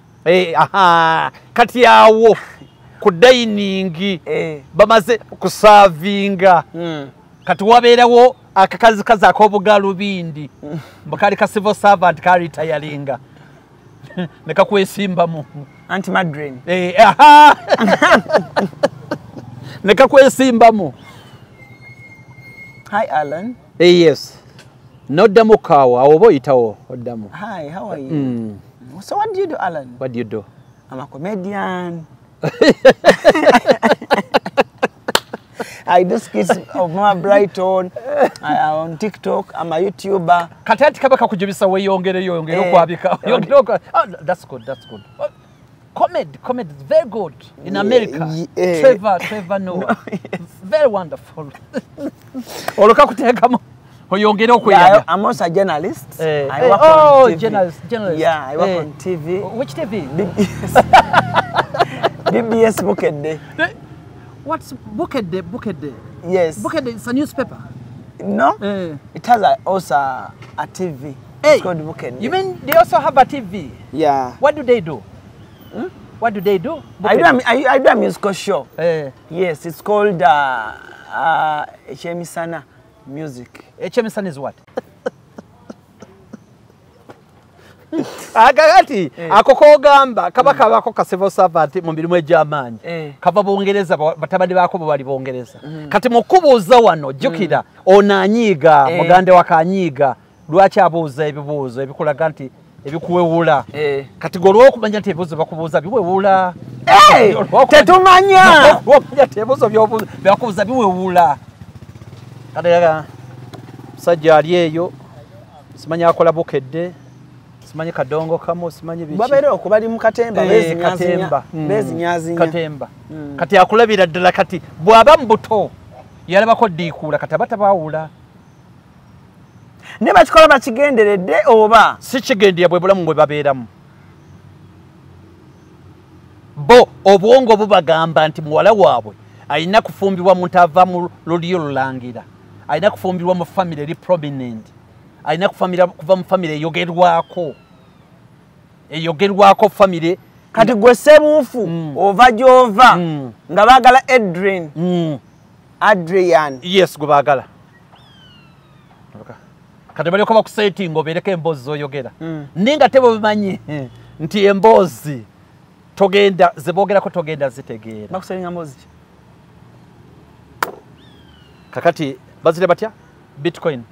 Aha, kati awo ku dining bamaze kuservinga. Kati wabeerawo akakazikazi ak'obugalubindi mbu kali ka civil servant karitayalinga ne kakwesimbamu. Anti Madrin. Aha. Ne kakwesimbamu. Hi Alan. Yes. Noddamu kaawo awo oba oyitawo oddamu. Hi, how are you? So what do you do, Alan? What do you do? I'm a comedian. I do skits of Mama Brighton. I am on TikTok. I'm a YouTuber. Kati ati kaba kakujubisa weeyongereyo oyongere okwabika. Oyongere okwa. Oh, that's good, that's good. Oh, comedy, comedy is very good in America. Trevor Noah. No, yes. Very wonderful. Olwo kakuteekamu oyongere okweyabya. Yeah, I'm also a journalist. I work on TV. Journalist, journalist. Yeah, I work on TV. Which TV? BBS. BBS Bukedde. What's Bukedde? Bukedde? Yes. Bukedde is a newspaper. No. It has also a TV. Hey, it's called Bukedde. You mean they also have a TV? Yeah. What do they do? What do they do? I do a musical show. Yes, it's called Echemisana Music. Echemisana is what? Akati ako kogamba kaba kabako ka civil servant mu mirimu egy'amaanyi kava Bungereza, batabani baako bo bali Bungereza. Kati mukubuuza wano jjukira ono anyiiga, mugande wa kanyiiga, lwaki abuuza ebibuuzo ebikulaga nti ebikuwewula? Kati gwe olw'okumanya nti ebibuuzo bakubuuza biwewula. Tetumanya! Olw'okumanya nti ebibuuzo byakubuuza biwewula. Kati musajja ali eyo simanyi akola Bukedde, simanyi kadongo kamu, simanyi biki. Babeera okwo bali mu katemba, beezinyazinya. Beezinyazinya. Katemba. Kati akulabira ddala kati bw'aba mu buto yalabako ddiikuula, kati aba tabaawula. Ne bakikola bakigenderedde oba? Si kigendera, bwe bulamu bwe babeeramu. Bo obwongo bubagamba nti muwala waabwe alina kufumbibwa muntu ava mu lulyo lulangira, alina kufumbibwa mu famire eri prominent, alina kuva mu famire eyogerwako, eyogerwako famire. Kati gwe Ssebuufu ova gy'ova nga baagala Adrian. Adrian. Yes, gwe baagala. Kati balyoka bakusetinga obeereko emboozi z'oyogera. Naye nga tebabimanyi nti emboozi togenda zeboogerako togenda zitegeera. Bakusetinga mboozi ki? Kakati bazire batya? Bitcoin.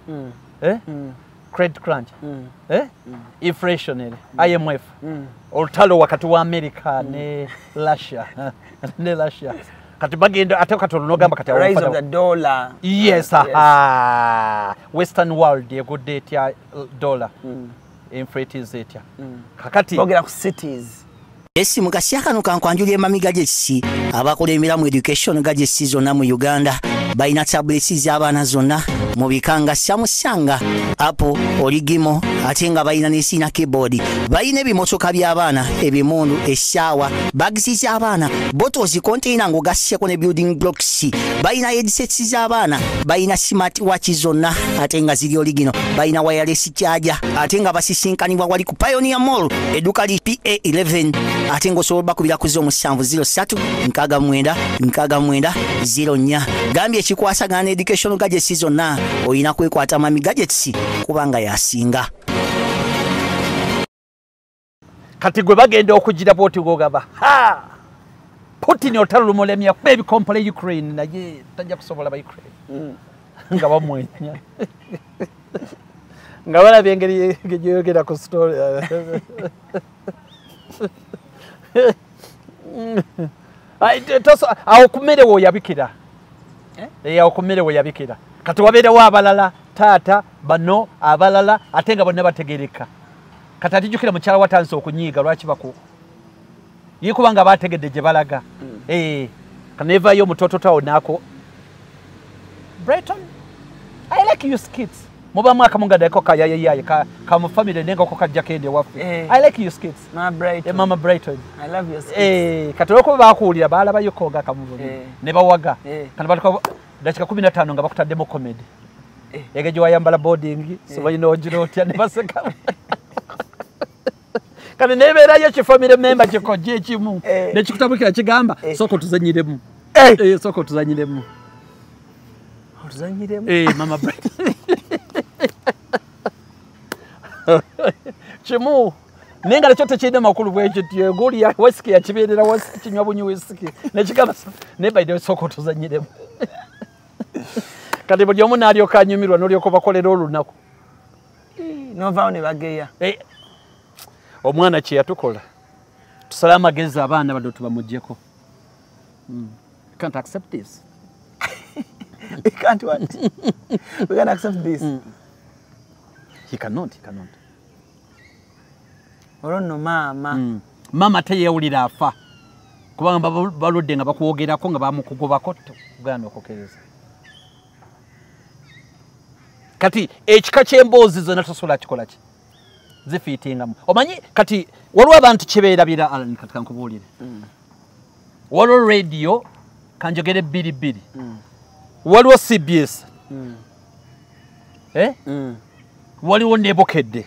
Credit crunch. Inflation, IMF. Olutalo wakati wa America ne Russia. Ne Russia. Kati bagenda ate kati olunogamba kati rise of the dollar. Yes, Western world egudde etya dollar. Inflate is etya. Kakati bogera ku cities. Esi mukasya kano kankwanjulye Mami Gadgets abakulembera mu education gadgets zonna mu Uganda balina tablets z'abaana zonna mu bikanga Samsung, Apple, Origimo ate nga balina ne sina keyboard, balina ebimotoka by'abaana, ebimundu, essaawa, bags z'abaana, bottles, container ng'ogasseko ne building blocks, balina headsets z'abaana, balina smart watch zonna ate nga ziri original, balina wireless charger ate nga basisinkanibwa wali ku Pioneer Mall edduka li PA11 ate ng'osobola bakubira ku 0703 69 69 04. Gambye ekikwasagana ne education gadgets zonna olina kwekwata Mami Gadgets kubanga yasinga. Kati gwe bagenda okugira bw'oti gw'ogamba ha Putin olutalo lumulemya kuba ebikompole Ukraine naye tajja kusobola ba Ukraine nga bamwenya nga balabye engeri gyeyogera ku story. Awo ku mmere w'oyabikira, awo ku mmere w'oyabikira. Kati wabeerewo abalala taata bano abalala ate nga bonna bategereka. Kati atijjukira mukyala watandise okunyiiga lwaki baku ye kubanga bategedde gye balaga. Kaneevaayo omutototo awo naako Brighton, I like you skits. Mubamu akamu nga ddako kayayayaye ka mu family naye nga ko kajjako ende ewaffe. I like you skits. Mama Brighton. Mama Brighton. I love your skits. Kati olwokuba baakuwulira baalabayoko nga akamubuli ne bawaga. Kati batuka dakika 15 nga bakutaddemu comedy. Engeri gye wayambala boarding simanyi n'ogira otya ne baseka. Kati nebeerayo ekifamily member kikojja ekimu nekikutabukira kigamba sooka otuzannyiremu. Sooka otuzannyiremu. Otuzannyiremu? Mama Brighton. Kimu naye nga nakyo tekirina makulu bwe kityo, egoli ya whisky yakibeerera whisky kinywa bunywi whisky nekigamba naye by the way sooka otuzannyiremu. Kati buli omu n'alyoka anyumirwa n'olyoka obakolera olunaku. Novaawo ne bageya. Omwana kye yatukola tusale amagezi abaana bano tubamuggyeko. Can't accept this. We can't what? We can't accept this. He cannot, he cannot. Olwo nno maama. Maama teyewulira afa kubanga baludde nga bakwogerako nga bamukugobako tugaana okukkiriza. Kati ekika ky'emboozi zonna tosobola kikola ki zifiitingamu. Omanyi kati waliwo abantu kye beerabira Alan, kati kankubuulire. Waliwo radio kanjogere bbiri bbiri. Waliwo CBS. Waliwo ne Bukedde.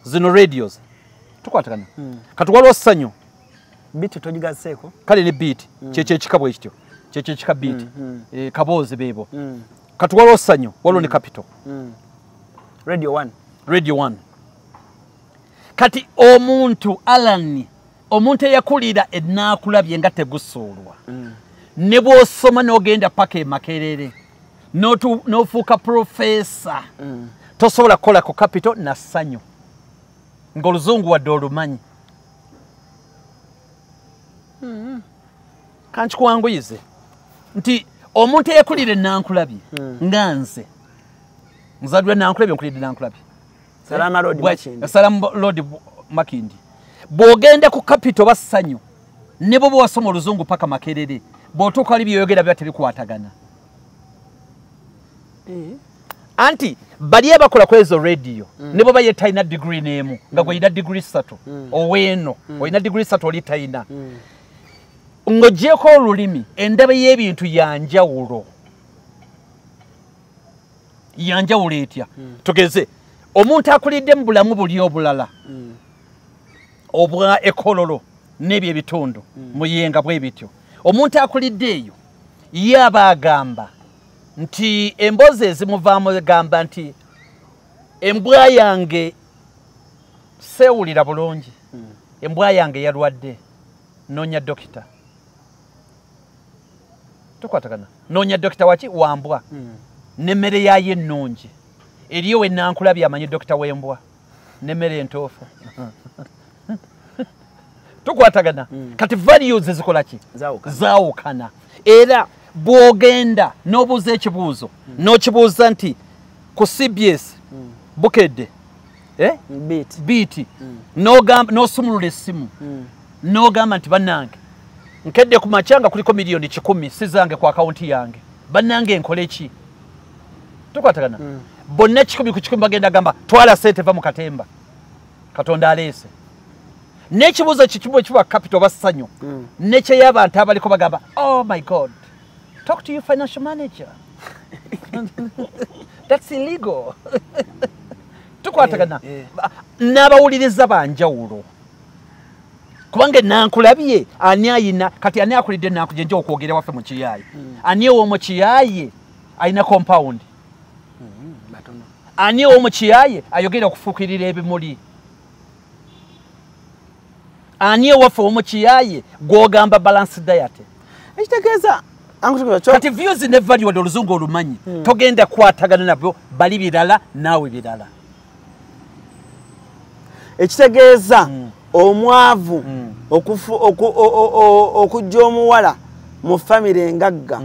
Zino radios tukwatagana. Kati waliwo Ssanyu. Beat togigasseeko. Kale ne beat kyekyo ekika bwe kityo kyekyo ekika beat kaboozi beebo. Kati waliwo Ssanyu, waliwo ne Capital. Radio 1. Radio 1. Kati omuntu Alan, omuntu eyakulira enaakulabye nga tegusuulwa. Ne bw'osoma n'ogenda paka e Makerere n'ofuuka professor, tosobola kukola ku Capital na Ssanyu ng'oluzungu wadde olumanyi. Kankikwanguyize nti omuntu eyakulira enankulabye nga nze nzadwa nankulabye nkulidde nankulabye Salama Road Makindye. Salama Road Makindye. Bw'ogenda ku Capital oba Ssanyu ne bw'oba wasoma oluzungu paka Makerere bw'otuuka wali by'oyogera biba tebikwatagana. Anti bali abakola ku ezo radio ne bw'oba ye talina degree n'emu nga gw'olina degree 3 oweeno olina degree 3 oli talina. Ng'oggyeko olulimi endaba y'ebintu ya njawulo. Ya njawulo etya? Tugeze omuntu akulidde mu bulamu buli obulala obwa ekololo n'ebyo ebitundu muyenga bwe bityo. Omuntu akulidde eyo ye aba agamba nti emboozi ezimuvaamu egamba nti embwa yange seewulira bulungi, embwa yange yalwadde, noonya dokita. Tukwatagana. Noonya dokita waki? Wambwa. N'emmere yaayo ennungi. Eriyo we Nankulabye amanyi Dr. Wembwa n'emmere entoofu. Tukwatagana. Kati values zikola ki? Zaawukana. Era bw'ogenda n'obuuza ekibuuzo, n'okibuuza nti ku CBS Bukedde, BT, n'osumulula essimu, n'ogamba nti bannange nkedde ku makya nga kuliko 100,000,000 si zange ku akawunti yange, bannange nkole ki? Tukwatagana. Bonna 100 ku 100 bagenda gamba twala ssente va mu katemba, Katonda aleese. N'ekibuuzo kikimu ekiwa capital oba ssanyu, nekyey'abantu abaliko bagamba oh my God, talk to your financial manager. That's illegal. Tukwatagana. N'abawuliriza banjawulo. Kubanga Nankulabye ani ayina kati ani akulidde Nankulabye nja okwogera waffe mu Kiyaaye. Ani ow'omu Kiyaaye ayina compound. Ani ow'omu Kiyaaye ayogera okufuukirira ebimuli. Ani owaffe ow'omu Kiyaaye gw'ogamba balanced diet. Ekitegeeza kati views ne value wadde oluzungu olumanyi, togenda kukwatagana nabyo, bali birala naawe birala. Ekitegeeza omwavu okujja omuwala mu famire engagga,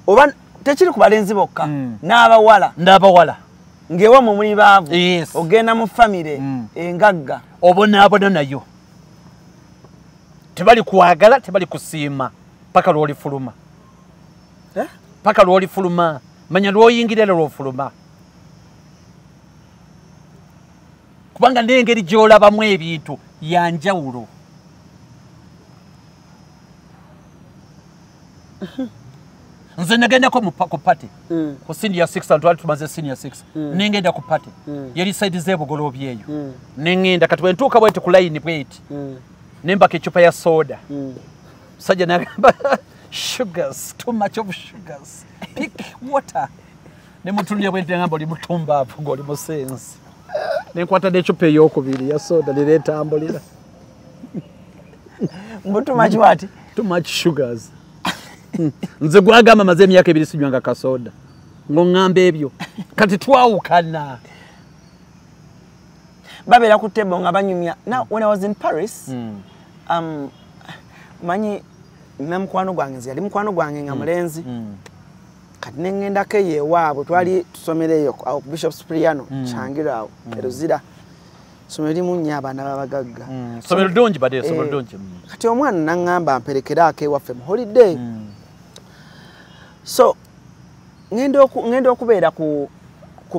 oba tekiri ku balenzi bokka, n'abawala. N'abawala. Ng'ewammwe muli baavu, ogenda mu famire engagga, obonaabona nayo. Tebali kwagala, tebali kusiima paka lw'olifuluma. Paka lw'olifuluma, manya lw'oyingira era lw'ofuluma. Kubanga n'engeri gy'olabamu ebintu ya njawulo. Nze nagendako ku party. Ku senior 6 and tumaze senior 6. Nengenda ku party. Yali side z'ebugoloobi eyo. Nengenda kati bwe ntuuka bweti ku line bweti. Nembaka ecupa ya soda. Sajja n'agamba sugars, too much of sugars. Pick water. Ne mutunulira bwenti ngamba oli mutumbaavu ng'oli musenzi. Nenkwata n'ecupa ey'okubiri ya soda nereetambulira. Mbu too much what? Too much sugars. Nze gwagamba maze emyaka 2 sinywanga kasoda. Ng'oŋŋamba ebyo. Kati twawukana. Babeera ku table nga banyumya. Now when I was in Paris, manyi na mukwano gwange nze yali mukwano gwange nga mulenzi. Kati ne ŋŋendako eyo ewaabwe, twali tusomera eyo awo ku Bishop Cipriano, Kyangira awo, e Luzira. Ssomero limu nnyo abaana b'abagagga. Ssomero ddungi badde, ssomero ddungi. Kati omwana n'aŋŋamba mperekereako ewaffe mu holiday. So ŋŋenda okubeera ku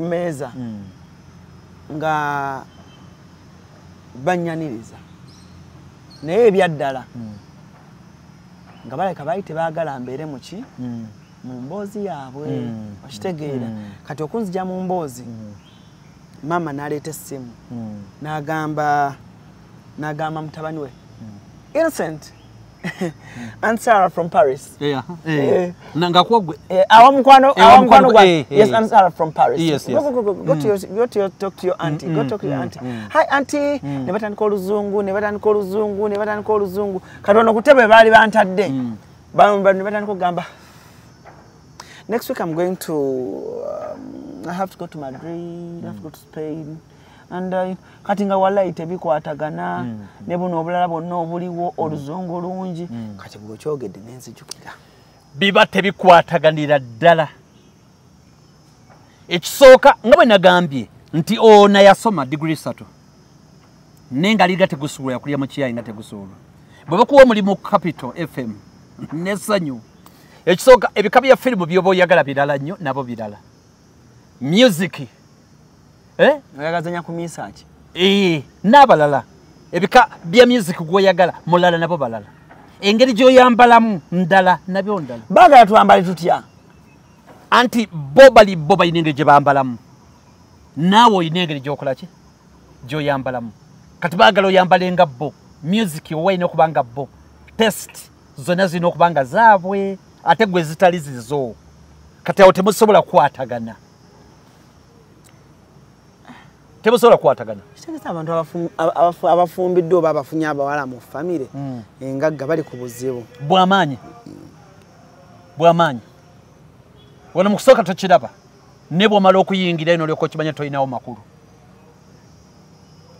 mmeeza nga bannyaniriza, naye ebyaddala nga balabika baali tebaagala mbeere mu ki? Mu mboozi yaabwe, okitegeera. Kati okunzija mu mboozi, maama n'aleeta essimu, n'agamba mutabani we, Innocent, Aunt Sarah from Paris. Awa mukwano gwange. Yes, Aunt Sarah from Paris. Yes, yes. Go to your, talk to your auntie. Go talk to your auntie. Hi auntie. Ne batandika oluzungu, ne batandika oluzungu, ne batandika oluzungu. Kati ono ku ttebe baali bantadde. Ne batandika okugamba, next week I'm going to, I have to go to Madrid, I have to go to Spain. And kati nga wallahi tebikwatagana, ne buno obulala bwonna obuliwo, oluzungu lungi. Kati bw'okyogedde ne nzijukira. Biba tebikwataganira ddala. Ekisooka nga bwe nagambye nti ono yasoma degree 3. Naye nga liga tegusuulwa, yakulira mu Kiyaaye nga tegusuulwa. Bwe bakuwa omulimu ku Capital FM n'essanyu. Ekisooka ebika bya firimu by'oba oyagala birala nnyo, nabo birala. Music. Oyagazanya ku research. N'abalala. Ebika bya music gw'oyagala mulala nabo balala. Engeri gy'oyambalamu ndala nabyo ndala. Baagala twambale tutya? Anti bo bali bo balina engeri gye bambalamu. Naawe olina engeri gy'okola ki? Gy'oyambalamu. Kati baagala oyambale nga bo. Music oba olina okuba nga bo. Test zonna zirina okuba nga zaabwe, ate gwe zitali zizo. Kati awo temusobola kukwatagana. Temusobola kukwatagana. Kitegeeza abantu abafumbiddwa oba abafunye abawala mu famire engagga bali ku buzibu. Bw'amaanyi. Bw'amaanyi. Wano mu kusooka tokiraba. Ne bw'omala okuyingira eno olyoka okimanya tolinawo makulu.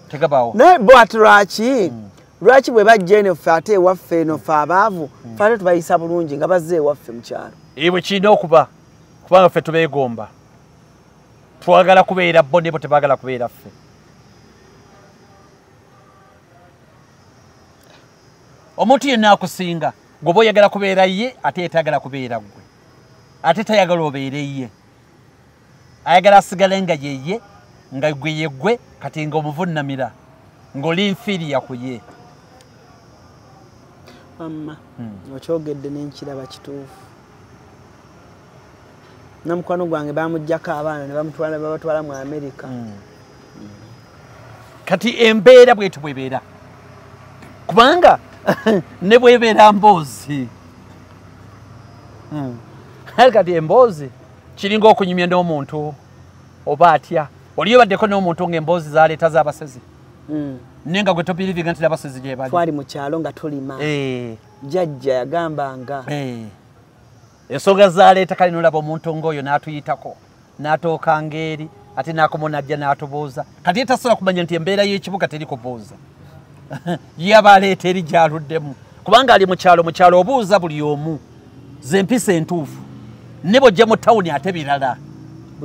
Tegabaawo. Naye bo ate lwaki? Lwaki bwe bajja eno ffe ate ewaffe eno ffe abaavu ffe ate tubayisa bulungi nga bazze ewaffe mu kyalo? Bwe kirina okuba, kubanga ffe tubeegomba. Twagala kubeera bo ne bo tebaagala kubeera ffe. Omuntu yenna akusinga gwe oyagala kubeera ye ate yetayagala kubeera ggwe, ate tayagala obeere ye, ayagala asigale nga yeye nga gwe yeggwe, kati nga omuvunnamira ng'oli nfiiriya ku ye. Mama, okyogedde n'enkiraba kituufu. Namukwano gwange bamuggyako abaana ne bamutwala babatwala mu Amerika. Kati embeera bwetyo bwebeera, kubanga ne bwebeera mboozi. Kati emboozi kiringa okunyumya n'omuntu oba atya. Oli obaddeko n'omuntu ng'emboozi zaleeta z'abasezi, naye nga gwe tobirivinga nti n'abasezi gye bali. Twali mu kyalo nga tulima. Jjajja yagambanga ensonga zaleeta, kale n'olaba omuntu ng'oyo n'atuyitako n'atooka ng'eri ate n'akoma n'ajja n'atubuuza. Kati ye tasobola kumanya nti embeera y'ekibuga teri kubuuza. Ye aba aleeta eri gy'aluddemu, kubanga ali mu kyalo. Mu kyalo obuuza buli omu z'empisa entuufu, ne bw'ojja mu tawuni ate birala.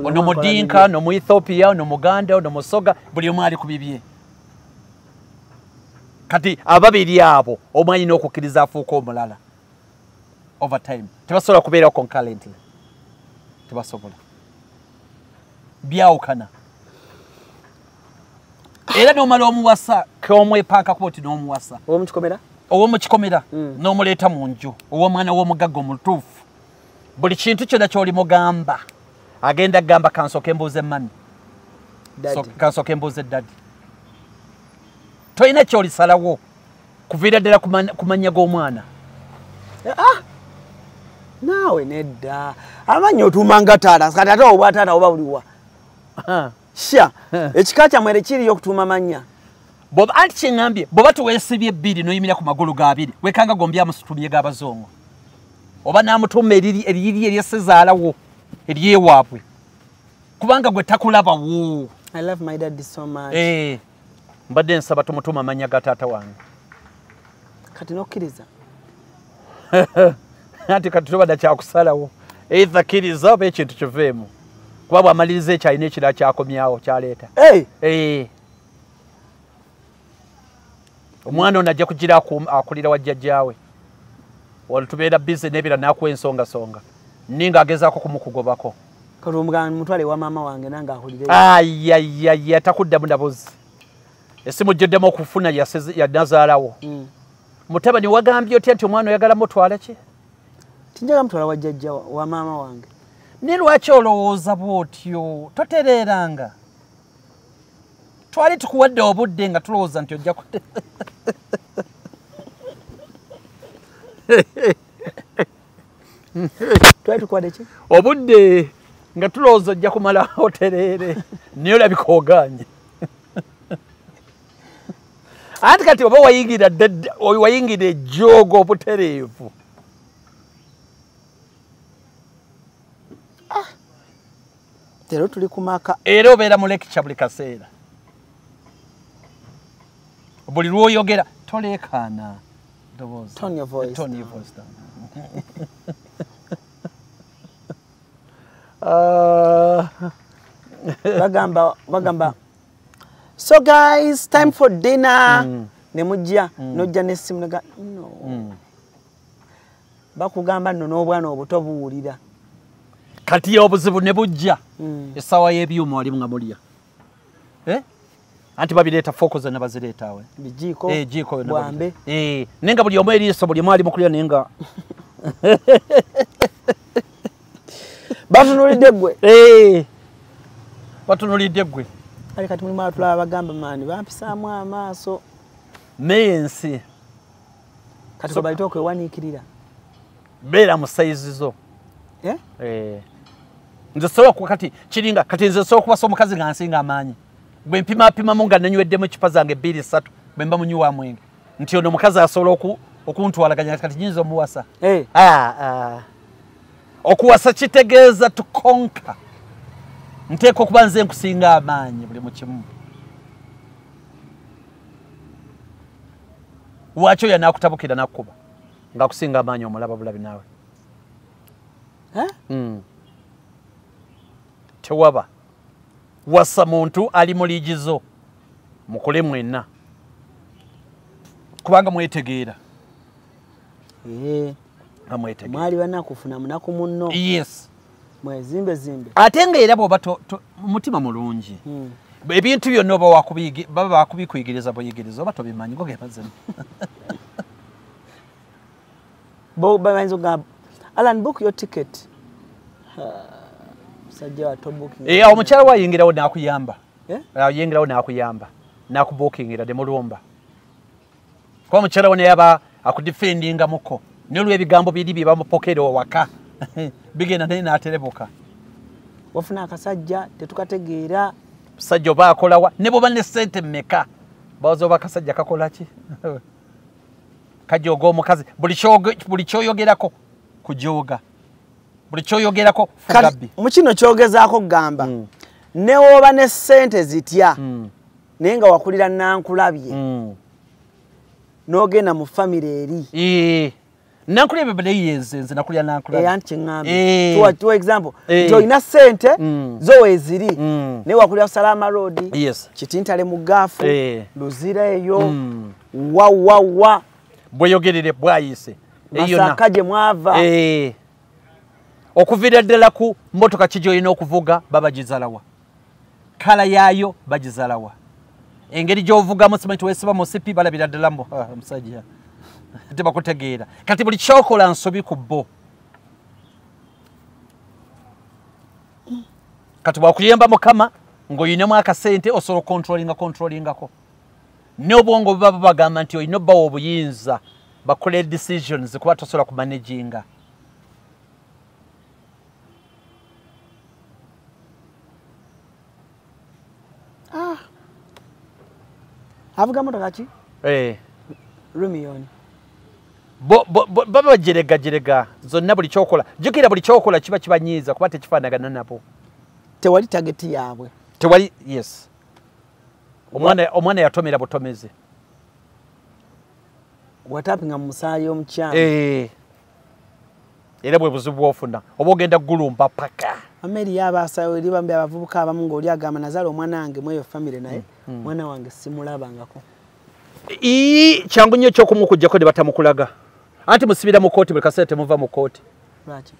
Ono Mudinka, ono mu Ethiopia, ono Muganda, ono Musoga, buli omu ali ku bibye. Kati ababiri abo omu alina okukkiriza afuuka omulala over time. Tebasobola kubeerawo concurrently, tebasobola, byawukana. Era n'omala omuwasa k'omwepankako oti n'omuwasa ow'omukikomera, ow'omukikomera n'omuleeta mu nju ow'omwana w'omugagga omutuufu, buli kintu kyonna ky'olimugamba agenda kugamba kansooke mbuuze mami, kansooke mbuuze daddy. Tolina ky'olisalawo kuviira ddala ku mannya g'omwana. Naawe nedda, amannya otuuma nga taata, kati ate obwa taata oba buliwa? Sha, ekika kyammwe kiriyo okutuuma mannya. Anti kyeŋŋambye, bw'oba tuweesibye ebbiri n'oyimira ku magulu ga abiri, wekanga gombi amusitumye g'abazungu oba n'amutuuma eriri eryessezaalawo eryewaabwe, kubanga gwe takulabawo. I love my daddy so much. Mbadde nsaba tumutuuma amannya ga taata wange. Kati n'okkiriza? Anti kati tobadda kyakusalawo, either kkiriza oba ekintu kiveemu, kuba bw'amaliriza ekyo alina ekirala kyakomyawo kyaleeta. Omwana ono ajja kugira akulira wa jjajjaawe, wano tubeera bize n'ebira n'akuwa ensongasonga, ninga agezaako kumukugobako. Kati omugamba mutwale wa maama wange nange ahulire. Ayayaya, takuddamu nabuzi. Essimu gy'oddemu okufuna ya nazaalawo. Mutabani wagambye otya nti omwana oyagala mutwala ki? Tinjagala mutwala wa jjajja wa maama wange. Ne lwaki olowooza bw'otyo? Totereeranga. Twali tukuwadde obudde nga tulowooza nti ojja kute. Twali tukuwadde ki? Obudde nga tulowooza ojja kumala otereere, naye olabika ogaanye. Anti kati oba wayingira wayingira ejjoogo obutereevu. Leero tuli ku maka. Era obeera mu lecture buli kaseera. Buli lw'oyogera toleekaana ddoboozi. Tone your voice. Tone your voice down. Bagamba so guys, time for dinner. Ne mujja n'ojja n'essimu naga no. Bakugamba nno n'obwana obuto buwulira. Kati obuzibu ne bujja. Essaawa y'ebyuma wali nga mulya. Anti babireeta foko zonna bazireeta awe. Bijiiko. Jiko yonna. Bwambe. Naye nga buli omu eriiso buli omu ali mu kulya naye nga batunuulidde ggwe. Batunuulidde ggwe. Kale kati mulimu abatulaba bagamba maani bampisaamu amaaso. Naye ensi. Kati so, balite okwewaniikirira. Beera mu sayizi zo. Nze sobola kati kiringa kati nze sobola okuwasa omukazi nga nsinga amaanyi. Bwe mpimapimamu nga nanyweddemu eccupa zange 2 3 bwe mba munywi wa mwenge nti ono omukazi asobola okuntwalaganya kati nyinza omuwasa. Okuwasa kitegeeza to conquer. Nteekwa okuba nze nkusinga amaanyi buli mu kimu. Lwaki oyo anaakutabukira n'akkuba ng'akusinga amaanyi omulaba bulabi naawe? Tewaba. Wasa muntu ali mu liigizo mukole mwenna kubanga mwetegeera. Mwali banakufuna munaku munno. Yes. Mwezimbe zimbe. Ate nga era bw'oba mutima mulungi. Ebintu byonna oba baba bakubikuyigiriza buyigiriza oba tobimanyi go gebazemu. Bo bayinza okugamba Alan, book your ticket. Musajja wa tobooking. Omukyala we ayingirawo n'akuyamba. Ayingirawo n'akuyamba. N'akubookingira demulumba. Kuba omukyala we naye aba akudefendingamuko. Naye olw'ebigambo biri bye bamupokera owaka. Bigenda naye n'aterebuka. Wafuna akasajja tetukategeera. Musajja oba akolawa ne bw'oba ne ssente mmeka bawoza oba akasajja kakola ki? Kajooga omukazi buli ky'oyogerako kujooga. Buli ky'oyogerako fugabbi. Mu kino kyogezaako kugamba ne w'oba ne ssente zitya naye nga wakulira nankulabye n'ogenda mu famire eri. Nankulabye bale nze nakulira nankulabye. Anti kyeŋŋambye. Tuwa example. Nti olina ssente zo weeziri naye wakulira Salama Road, Kitintale mu Gaafu, Luzira eyo, wa bweyogerere bwayise. Masaka gye mwava. Okuviira ddala ku mmotoka ki gy'olina okuvuga babagizalawa. Kala yaayo bagizalawa. Engeri gy'ovugamu simanyi tiweesiba musipi balabira ddala mbu musajja tebakutegeera. Kati buli ky'okola nsobi ku bo. Kati bwakuyamba Mukama ng'oyinamu akasente osobola okontrolingako. N'obwongo buba bubagamba nti olina obbawa obuyinza bakole decisions kuba tosobola kumanaginga. Avuga motoka ki? Rumiyoni. Baba bajerega zonna buli kyokola. Jjukira buli kyokola kiba kibanyiiza kuba tekifaanagana nabo. Tewali tageti yaabwe. Tewali, yes. Omwana yatomera butomezi. Watapinga mu musaayi omukyamu. Era bwe buzibu bw'ofuna oba ogenda gulumba paka. Ameri y'abasawo eri bambi abavubuka abamu ng'oli agamba nazaala omwana wange mu eyo famire naye mwana wange simulabangako. Kyangu nnyo eky'okumukuggyako ne batamukulaga. Anti musibira mu kkooti buli kaseera temuva mu kkooti. Lwaki?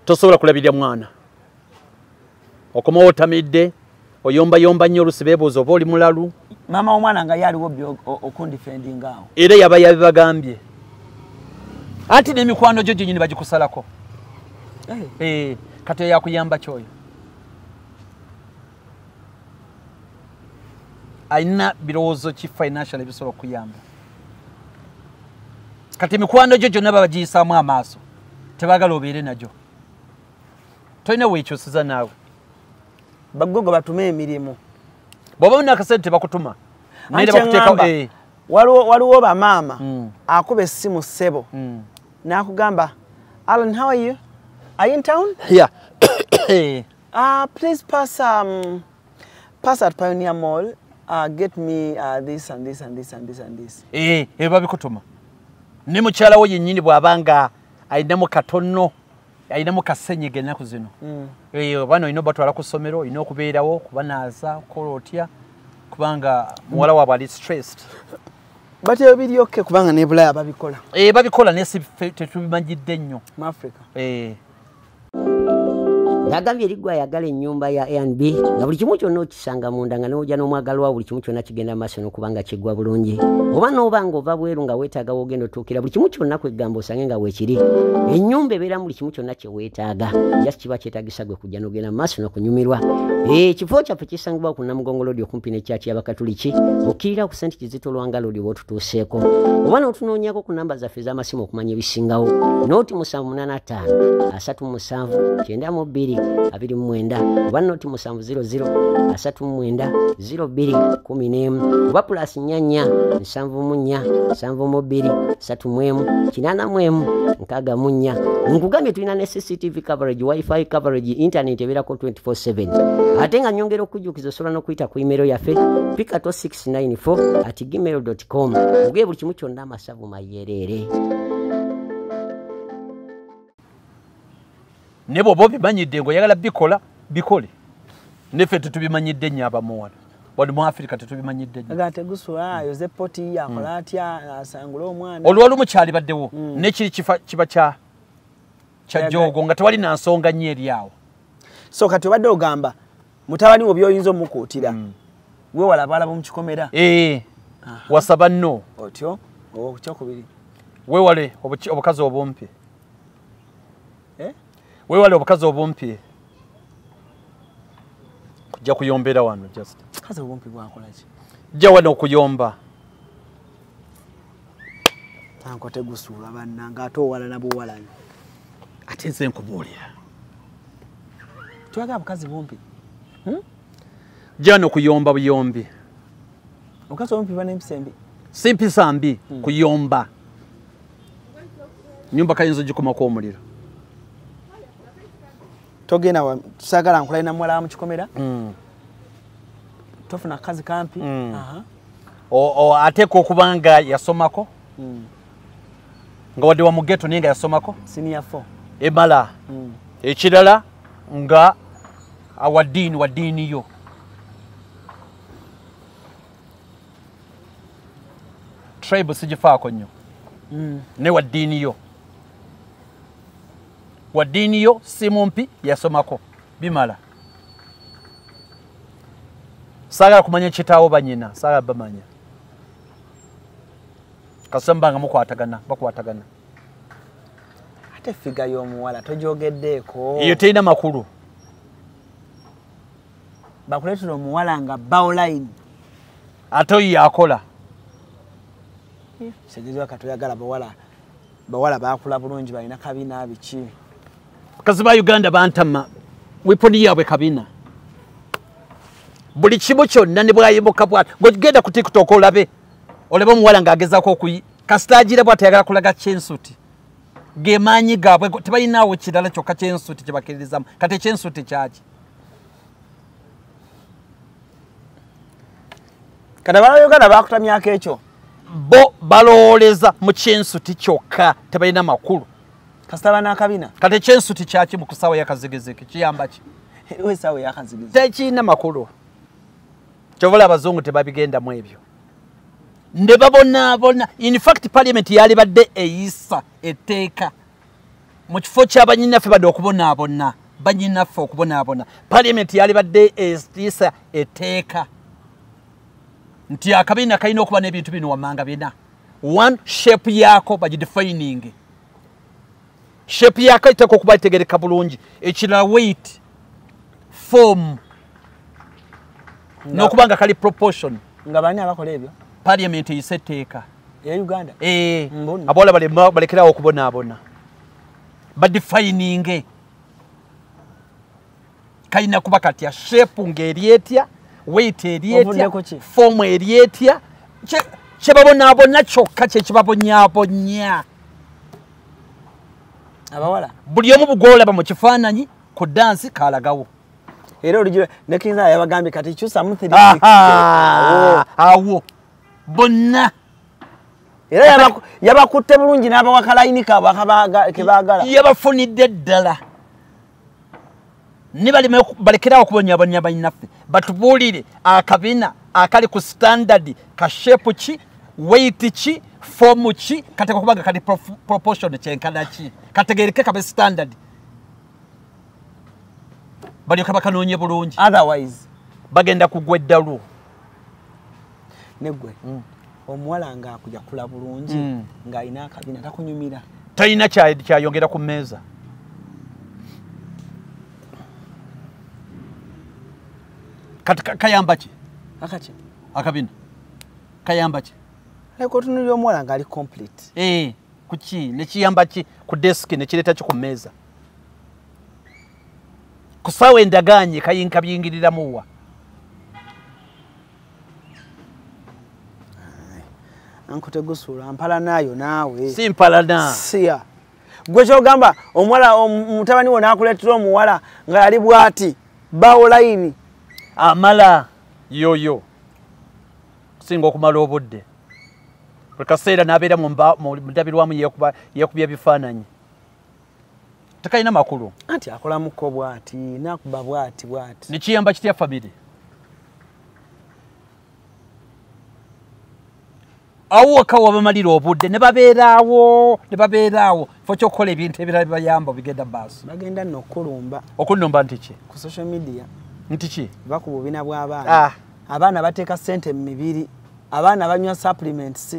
Tosobola kulabirira mwana. Okomawo otamidde, oyombayomba nnyo oluusi beebuuza oba oli mulalu. Maama w'omwana nga ye aliwo okundifendinga awo. Era yaba yabibagambye. Anti n'emikwano gyo gyennyini bagikusalako. Kati oyo yakuyamba ki oyo? Alina birowoozo ki financial ebisobola okuyamba? Kati emikwano gyo gyonna babagiyisaamu amaaso. Tebaagala obeere nagyo. Tolina weekyusiza naawe. Bagogo batume emirimu. Bw'oba olina akasente tebakutuma. Naye bakuteekawo. Waliwo bamaama akuba essimu ssebo n'akugamba Alan, how are you? Are you in town? Yeah. Please pass at Pioneer Mall. Get me this and this and this and this and this. Babikutuma. Ne mukyala wo yennyini bw'abanga alinamu katono, alinamu kasenyege ennaku zino. Abaana olina obatwala ku ssomero, olina okubeerawo, kubanaaza, kukola otya, kubanga muwala waabwe ali stressed. But ebyo biri okay kubanga ne Bulaya babikola. Babikola naye si tetubimanyidde nnyo. Mu Africa. Nagambye eriggwa ayagala ennyumba ya A&B nga buli kimu kyonna okisanga munda nga n'ojja n'omwagalwa buli kimu kyonna kigenda maaso n'okuba nga kiggwa bulungi oba n'oba ng'ova bweru nga weetaaga w'ogenda otuukira buli kimu kyonna kwegamba osange nga weekiri. Ennyumba ebeeramu buli kimu kyonna kye weetaaga just kiba kyetaagisa gwe kujja n'ogenda maaso n'okunyumirwa. Ekifo kyaffe kisangibwa ku Namugongo Road okumpi ne kyaki y'Abakatuliki okkirira ku St. Kizito Lwanga Road oba otutuuseeko oba n'otunoonyaako ku namba zaffe ez'amasimu okumanya ebisingawo noti 785 37 92 72 29 oba noti 700 39 02 11 oba plus 44 74 72 31 81 64. Nkugambye tulina ne CCTV coverage, wifi coverage, internet ebeerako 24/7. Ate nga nyongera okujjukiza osobola n'okuyita ku email yaffe pikato694@gmail.com. Ogeye buli kimu kyonna amasavu mayereere. Ne bw'oba obimanyidde ng'oyagala bikola bikole. Neffe tetubimanyidde nnyo abamuwala. Wano mu Africa tetubimanyidde nnyo. Aga tegusula ayoze poti akola atya asangula omwana. Olwolumu kyali baddewo nekiri kiba kya joogo nga tewali na nsonga nnyo eri awo. So kati obadde ogamba mutabani wo by'oyinza omukuutira weewala abawala b'omu kikomera. Wasaba nno. Otyo ekyokubiri weewale obukazi obumpi. Weewale obukazi obumpi. Kujja kuyombera wano just. Kazi obumpi bwakola ki? Jja wano okuyomba. Tanko tegusuula bannange ate owalana buwalana. Ate nze nkubuulira. Twagala bukazi bumpi. Jja wano kuyomba buyombi. Obukazi obumpi buba n'empisa embi. Si mpisa mbi, kuyomba. Nnyumba kayinza ogikumako omuliro. Togenda saagala nkulale na muwala wa mu kikomera. Tofuna kazi kampi. Ateekwa okuba nga yasomako. Nga wadde wa mu ghetto naye nga yasomako. Senior 4. Emala. Ekirala nga awa ddiini wa ddiini yo. Tribe sigifaako nnyo. Ne wa ddiini yo. Wa ddiini yo si mumpi yasomako bimala. Saagala kumanya kitaawo bannyina, saagala bamanya. Kasamba nga mukwatagana, bakwatagana. Ate figa y'omuwala togyogeddeeko. Eyo terina makulu. Bakuleetera omuwala nga bowline. Ate oyo yakola. Kitegeeza katoyagala bawala. Bawala baakula bulungi balina kabina biki. Bakazi ba Uganda bantama weapon yaabwe kabina. Buli kimu kyonna ne bwayimuka bw'ati. Genda ku TikTok olabe. Olabe omuwala ng'agezaako okuyi. Kasita agira bw'ati ayagala kulaga kyensuti. Ge maanyi gaabwe tebalinaawo kirala kyokka kyensuti kye bakkiririzaamu. Kati ekyensuti kyaki? Kati abawala ba Uganda baakutamyako ekyo. Bo balowooleza mu kyensuti kyokka tebalina makulu. Kasita banaakabina. Kati ekyensuti kyaki mu kusaawa y'akazigizigi kiyamba ki? Eriwo essaawa ey'akazigizigi. Tekirina makulu. Kyova olaba abazungu tebabigendamu ebyo. Ne babonaabona. In fact parliament yalibadde eyisa etteeka mu kifo ky'abannyinaffe badde okubonaabona. Bannyinaffe okubonaabona. Parliament yalibadde eyisa etteeka nti akabina kalina okuba n'ebintu bino wammanga bina. One, shape yaako bagidefining. Shape yaako eteekwa okuba etegereka bulungi. Ekirala weight, form, n'okuba nga kali proportion. Nga bani abakola ebyo? Parliament eyise etteeka. Eya Uganda? Abawala balekerawo okubonaabona. Badefininge. Kalina kuba katya shape ng'eri etya, weight eri etya, form eri etya, kye babonaabona kyokka kye kibabonyaabonya. Abawala? Buli omu bw'olaba mu kifaananyi ku dansi kalagawo. Era olijira ne Kinza yabagambye kati kyusamu 360. Awo. Bonna. Era yabakutte bulungi n'abawa kalayini kaabwe ke baagala. Yabafunidde ddala. Ne balekerawo okubonyaabonya bannyinaffe. Batubuulire akabina akali ku standard ka shape ki, weight ki, form ki, kateekwa kuba nga kali proportion kyenkana ki. Kategeereke kabe standard. Balyoke bakanoonye bulungi. Otherwise bagenda kugwa eddalu. Neggwe omuwala ng'akuja kula bulungi ng'alina akabina takunyumira. Talina kyayongera ku mmeeza. Kati kayamba ki? Akaki? Akabina. Kayamba ki? Leka otunuulira omuwala ng'ali complete. Kuki? Nekiyamba ki ku desk nekireeta ki ku mmeeza? Ku ssaawa endaganye kayinka biyingiriramuwa. Anko tegusuula mpalanayo naawe. Si mpalana. Siya. Gwe kyogamba omuwala mutabani wo n'akuleetera omuwala nga yali bw'ati bawo layini. Amala yoyo. Kusinga okumala obudde. Buli kaseera n'abeera mu ndabirwamu yeekubya ebifaananyi. Tekalina makulu. Anti akolamuko bw'ati n'akuba bw'ati bw'ati. Nekiyamba kitya famire? Awo waka wabamalira obudde ne babeeraawo fo ky'okukola ebintu ebirala bibayamba bigenda mu maaso. Bagenda nno okukulumba. Okunnumba nti ki? Ku social media. Nti ki? Ba ku bubina bw'abaana. Abaana bateeka ssente mu mibiri, abaana banywa supplements,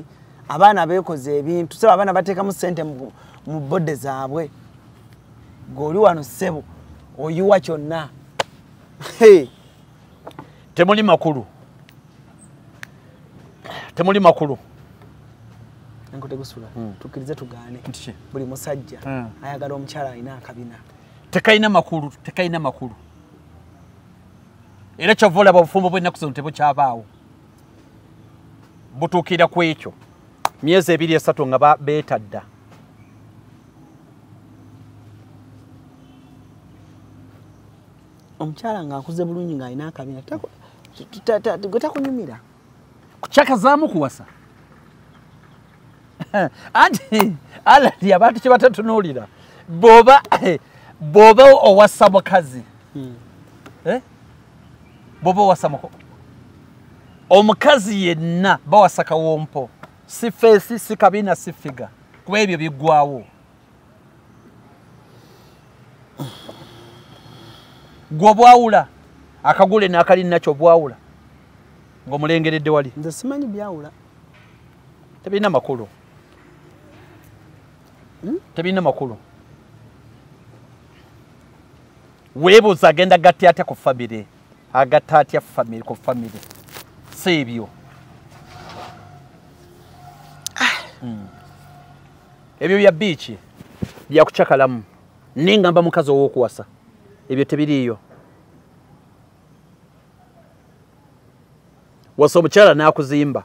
abaana beekoze ebintu, sebo abaana bateekamu ssente mu bode zaabwe. G'oli wano ssebo oyiwa kyonna. Temuli makulu. Temuli makulu. Anko tegusula tukkirize tugaane. Buli musajja ayagala omukyala alina akabina. Tekalina makulu, tekalina makulu. Era kyova olaba obufumbo bw'ennaku zino tebukyabaawo. Butuukira ku ekyo. Myezi 2 3 nga beetadda. Omukyala ng'akuze bulungi ng'alina akabina gwe takunyumira. Kukyakazaamu kuwasa. Anti alali abantu kye batatunuulira. Bw'oba owasa mukazi. Bw'oba owasa omukazi yenna bawasa kawompo. Si feesi, si kabina, si figa. Kuba ebyo biggwawo. Gwe obwawula akagule n'akali nakyo obwawula ng'omulengeredde wali. Nze simanyi byawula. Tebirina makulu. Tebirina makulu. Weebuuza agenda gatta atya ku famire. Agatta atya ku famire. Si ebyo. Ebyo bya biiki bya kucakalamu. Nengamba mukazi ow'okuwasa. Ebyo tebiriiyo. Wasa omukyala n'akuzimba.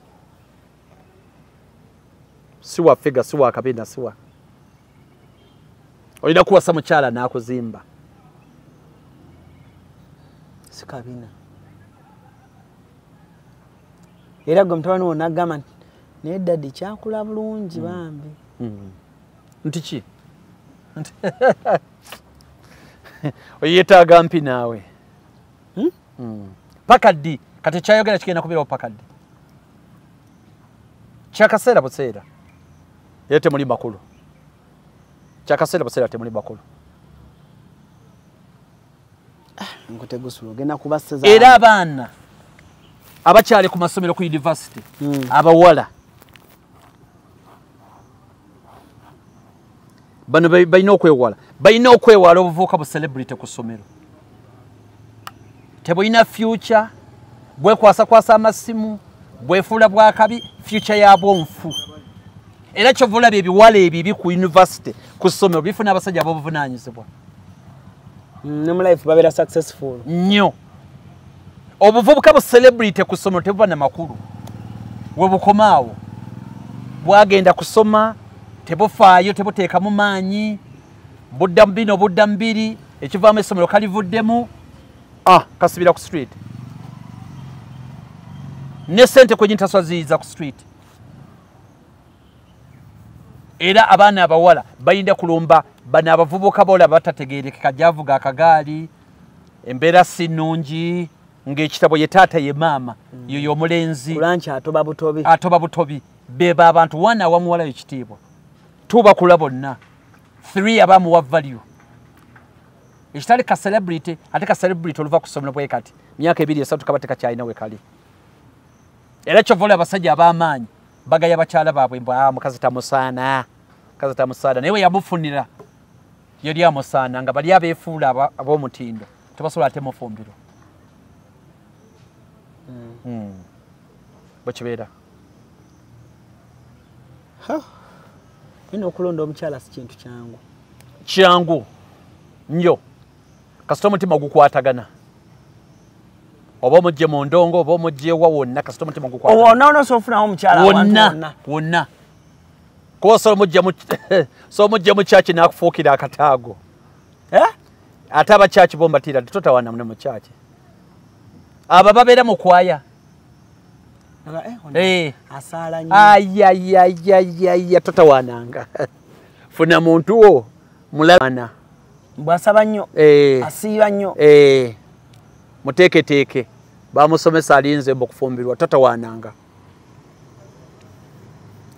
Si wa figa, si wa kabina, si wa. Olina kuwasa mukyala n'akuzimba. Si kabina. Era gwe mutabani wo n'agamba nti naye daddy kyakula bulungi bambi. Nti ki? Oyeetaaga mpi naawe. Paka ddi? Kati kyayogera kigenda kubeerawo paka ddi? Kyakaseera buseera. Era temuli makulu. Kyakaseera buseera temuli makulu. Nkutegusula ogenda kubaseza. Era abaana abakyali ku masomero ku university abawala bano balina okwewala. Balina okwewala obuvubuka bu celebrity ku ssomero. Tebulina future, bwekwasakwasa amasimu, bwefuula bwakabi, future yaabwo nfu. Era kyova olaba ebiwala ebibi ku university ku ssomero bifuna abasajja ab'obuvunaanyizibwa. Ne mu life babeera successful. Nnyo. Obuvubuka bu celebrity ku ssomero tebuba na makulu. We bukomaawo. Bwagenda kusoma, tebufaayo, tebuteekamu maanyi, budda mu bino, budda mu biri, ekivaamu essomero kalivuddemu, kasibira ku street. Ne ssente kwennyini tasobola ziyiza ku street. Era abaana abawala bayinda kulumba bano abavubuka boolaba batategeerekeka gy'avuga akagaali, embeera si nnungi, ng'ekitabo ye taata ye maama, yoyo omulenzi. Kulanki atoba butobi. Atoba butobi. Beba abantu 1 awamuwalayo ekitiibwa. 2 bakula bonna. 3 abamuwa value. Ekitali ka celebrity, ate ka celebrity oluva ku ssomero bwe kati. Myaka 2 3 kaba tekakyalina we kali. Era kyova olaba abasajja ab'amaanyi bagaya bakyala baabwe mbu mukazi tamusaana. Mukazi tamusaana. Naye we yamufunira yali amusaana nga bali abeefuula ab'omutindo tebasobola ate mufumbirwa. Bwe kibeera. Nina okulonda omukyala si kintu kyangu. Kyangu nnyo. Kasita omutima gukwatagana. Oba omugye mu ndongo oba omugye wa wonna kasita omutima gukwatagana. Wonna onoosofunawo omukyala awantu wonna. Wonna. Kuba so omugye mu church n'akufuukira akataago. Eh? Ate abakyaki bo mbatiira totawaana mune mu church. Abo babeera mu kwaya. Asaala nnyo. Ayayayayaya totawaananga. Funa muntu wo mulabana. Bw'asaba nnyo. Asiiba nnyo. Muteeketeeke. Bamusomesa alinze mbu okufumbirwa totawaananga.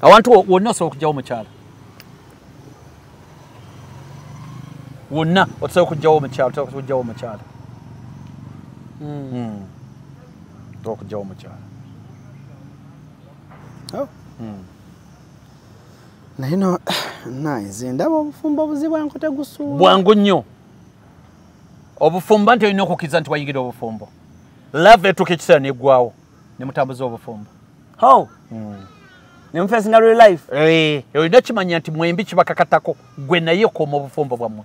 Awantu wonna osobola okuggyawo omukyala. Wonna osobola okuggyawo omukyala, osobola okuggyawo omukyala. Osobola okuggyawo omukyala. Naye no nze ndaba obufumbo obuzibu enkota gusuula. Bwangu nnyo. Obufumbo nti olina okukkiriza nti wayingira obufumbo. Love etuuka ekiseera n'eggwawo ne mutambuza obufumbo. How? Ne mufeesinga real life. Olina kimanya nti mwembi kibakakatako gwe naye okuuma obufumbo bwammwe.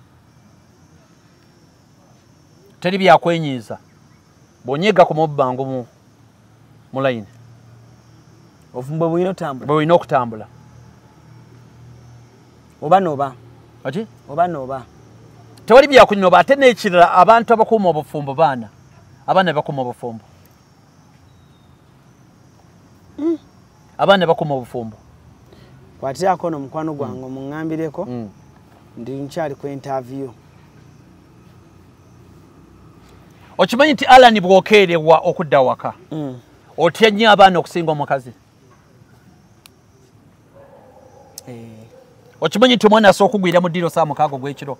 Teri byakwenyiiza. Bw'onyiga ku mubbangu mu layini. Obufumbo bulina otambula. Bulina okutambula. Oba noba. Ati? Oba noba. Tewali byakunyoba ate n'ekirala abantu abakuuma obufumbo baana. Abaana bakuuma obufumbo. Abaana bakuuma obufumbo. Kwatirako ono mukwano gwange omuŋŋambireko ndi nkyali ku interview. Okimanyi nti Alan bw'okeerewa okudda awaka. Otya nnyo abaana okusinga omukazi. Okimanyi nti omwana asobola okugwira mu ddiiro saa 6 ogw'ekiro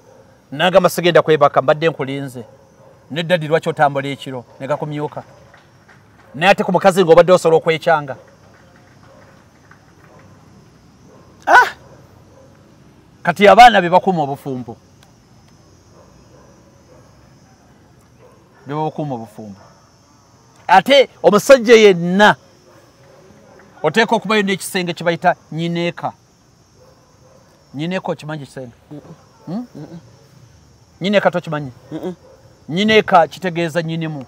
n'agamba sigenda kwebaka mbadde nkulinze. Nedda ddi lwaki otambula ekiro ne gakumyuka. Naye ate ku mukazi ng'obadde osobola okwekyanga. Kati abaana be bakuuma obufumbo. Be bakuuma obufumbo. Ate omusajja yenna oteekwa okubayo n'ekisenge kye bayita nyineeka. Nyineeka okimanyi ekisenge? Nyineeka tokimanyi? Nyineeka kitegeeza nnyinimu.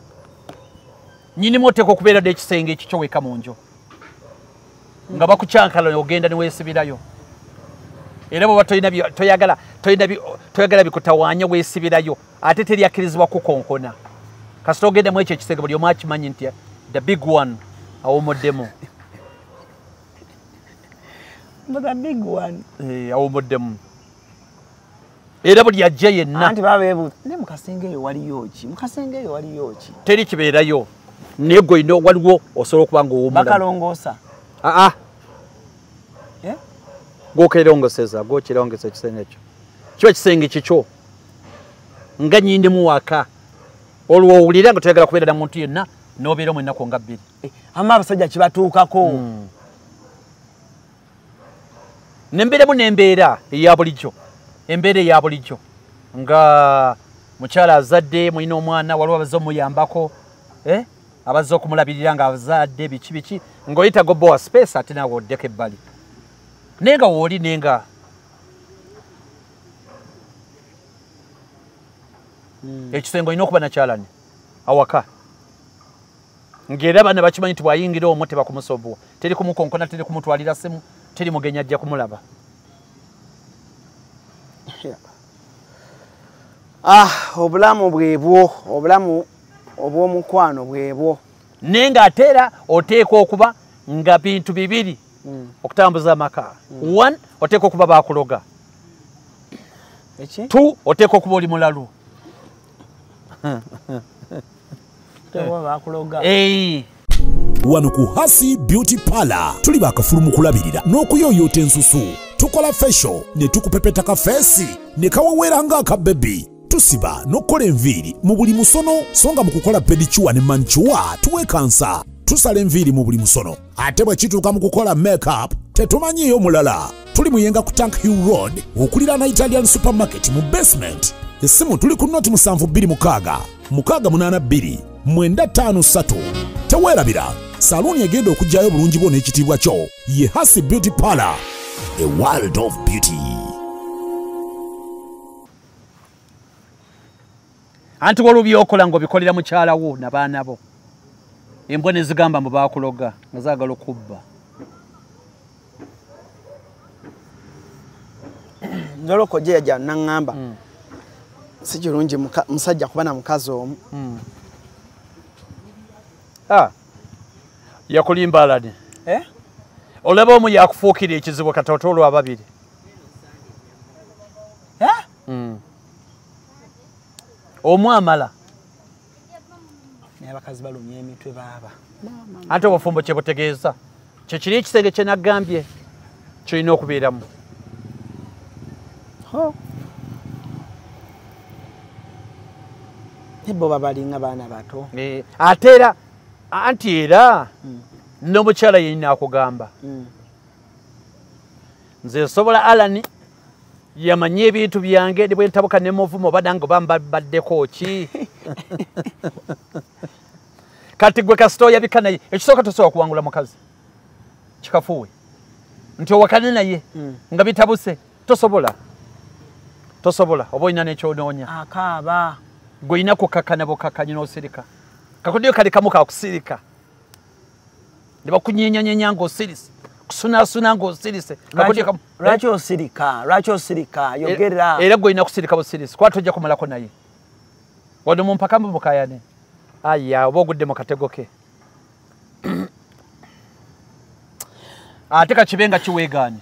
Nnyinimu oteekwa okubeera n'ekisenge ekikyo weka mu nju. Nga bakukyankalanya ogenda ne weesibirayo. Era bw'oba toyagala bikutawaanya weesibirayo ate teri akkirizibwa kukonkona. Kasita ogenda mu ekyo ekisenge buli omu akimanyi nti the big one awumuddemu. But the big one. Awumuddemu. Era buli ajja yenna. Anti baba beebuuza ne mu kasenge eyo waliyo ki? Mu kasenge eyo waliyo ki? Teri kibeerayo. Naye gwe olina waliwo osobola okuba ng'owummula. Bakalongoosa. Gw'okerongoseza, gw'okirongesa ekisenge ekyo. Kiba kisenge kikyo. Nga nnyinimu waka. Olwo owulira nga toyagala kubeera na muntu yenna n'obeera omwo ennaku nga 2. Amma abasajja kibatuukako. Nembeeramu n'embeera eya bulijjo. Embeera eya bulijjo. Nga mukyala azadde, mulina omwana, waliwo abazze omuyambako. Abazze okumulabirira nga azadde biki biki. Ng'oyita gobowa space ate naawe oddeko ebbali. Naye nga w'oli naye nga ekisenge olina okuba nakyalani awaka. Ng'era abaana bakimanyi nti bw'ayingira omwo tebakumusobola. Teri kumukonkona, teri kumutwalira simu, teri mugenyi ajja kumulaba. Obulamu bwebwo, obulamu obw'omukwano bwebwo. Naye ng'ate era oteekwa okuba nga bintu bibiri okutambuza amaka. 1, oteekwa okuba baakuloga. 2, oteekwa okuba oli mulalu. Wano ku Hasi Beauty Parlor tuli bakafulu mu kulabirira n'okuyooyoota ensusu. Tukola facial ne tukupepeta kafeesi ne kawewera ng'akabebi. Tusiba n'okukola enviiri mu buli musono, so nga mu kukola pedicure ne manicure tuwekansa. Tusala enviiri mu buli musono. Ate bwe kituuka mu kukola makeup tetumanyiiyo mulala. Tuli Muyenga ku Tank Hill Road okuliraana Italian Supermarket mu basement. Essimu tuli ku noti 726 682 953. Teweerabira, saluuni egenda okuggyayo obulungi bwo n'ekitiibwa kyo ye Hasi Beauty Parlor, a world of beauty. Anti waliwo by'okola ng'obikolera mukyala wo n'abaana bo. Embwa ne zigamba mbu baakuloga nga zaagala okubba. Nzoloko gye yajja n'aŋŋamba si kirungi musajja kuba na mukazi omu. Yakulimba alani. Olaba omu yakufuukira ekizibu kati ate olwo ababiri. Omu amala. Naye abakazi balumya emitwe baaba. Ate obufumbo kye butegeeza. Kye kiri ekisenge kye nagambye ky'olina okubeeramu. Ne bo babalinga baana bato. Ate era anti era n'omukyala yennyini akugamba. Nze nsobola Alani yamanye ebintu byange ne bwe ntabuka ne muvumo oba nange oba mbaddeko ki. Kati gwe kasita oyabika naye ekisooka tosobola kuwangula mukazi kikafuuwe nti owakane naye nga bitabuse tosobola. Tosobola oba olina n'ekyonoonya. Akaaba. Gwe olina kukakkana bukakkanyi n'osirika. Kakodyo kali kamu kakusirika. Ne bakunyenyanyeenya ng'osirise. Kusunaasuna ng'osirise. Lwaki osirika? Lwaki osirika? Yogera. Era gwe olina kusirika busirisi kuba tojja kumalako naye. Wano mu mpaka mukayane. Aya oba ogudde mu katego ke. Ate kakibe nga kiweegaanye.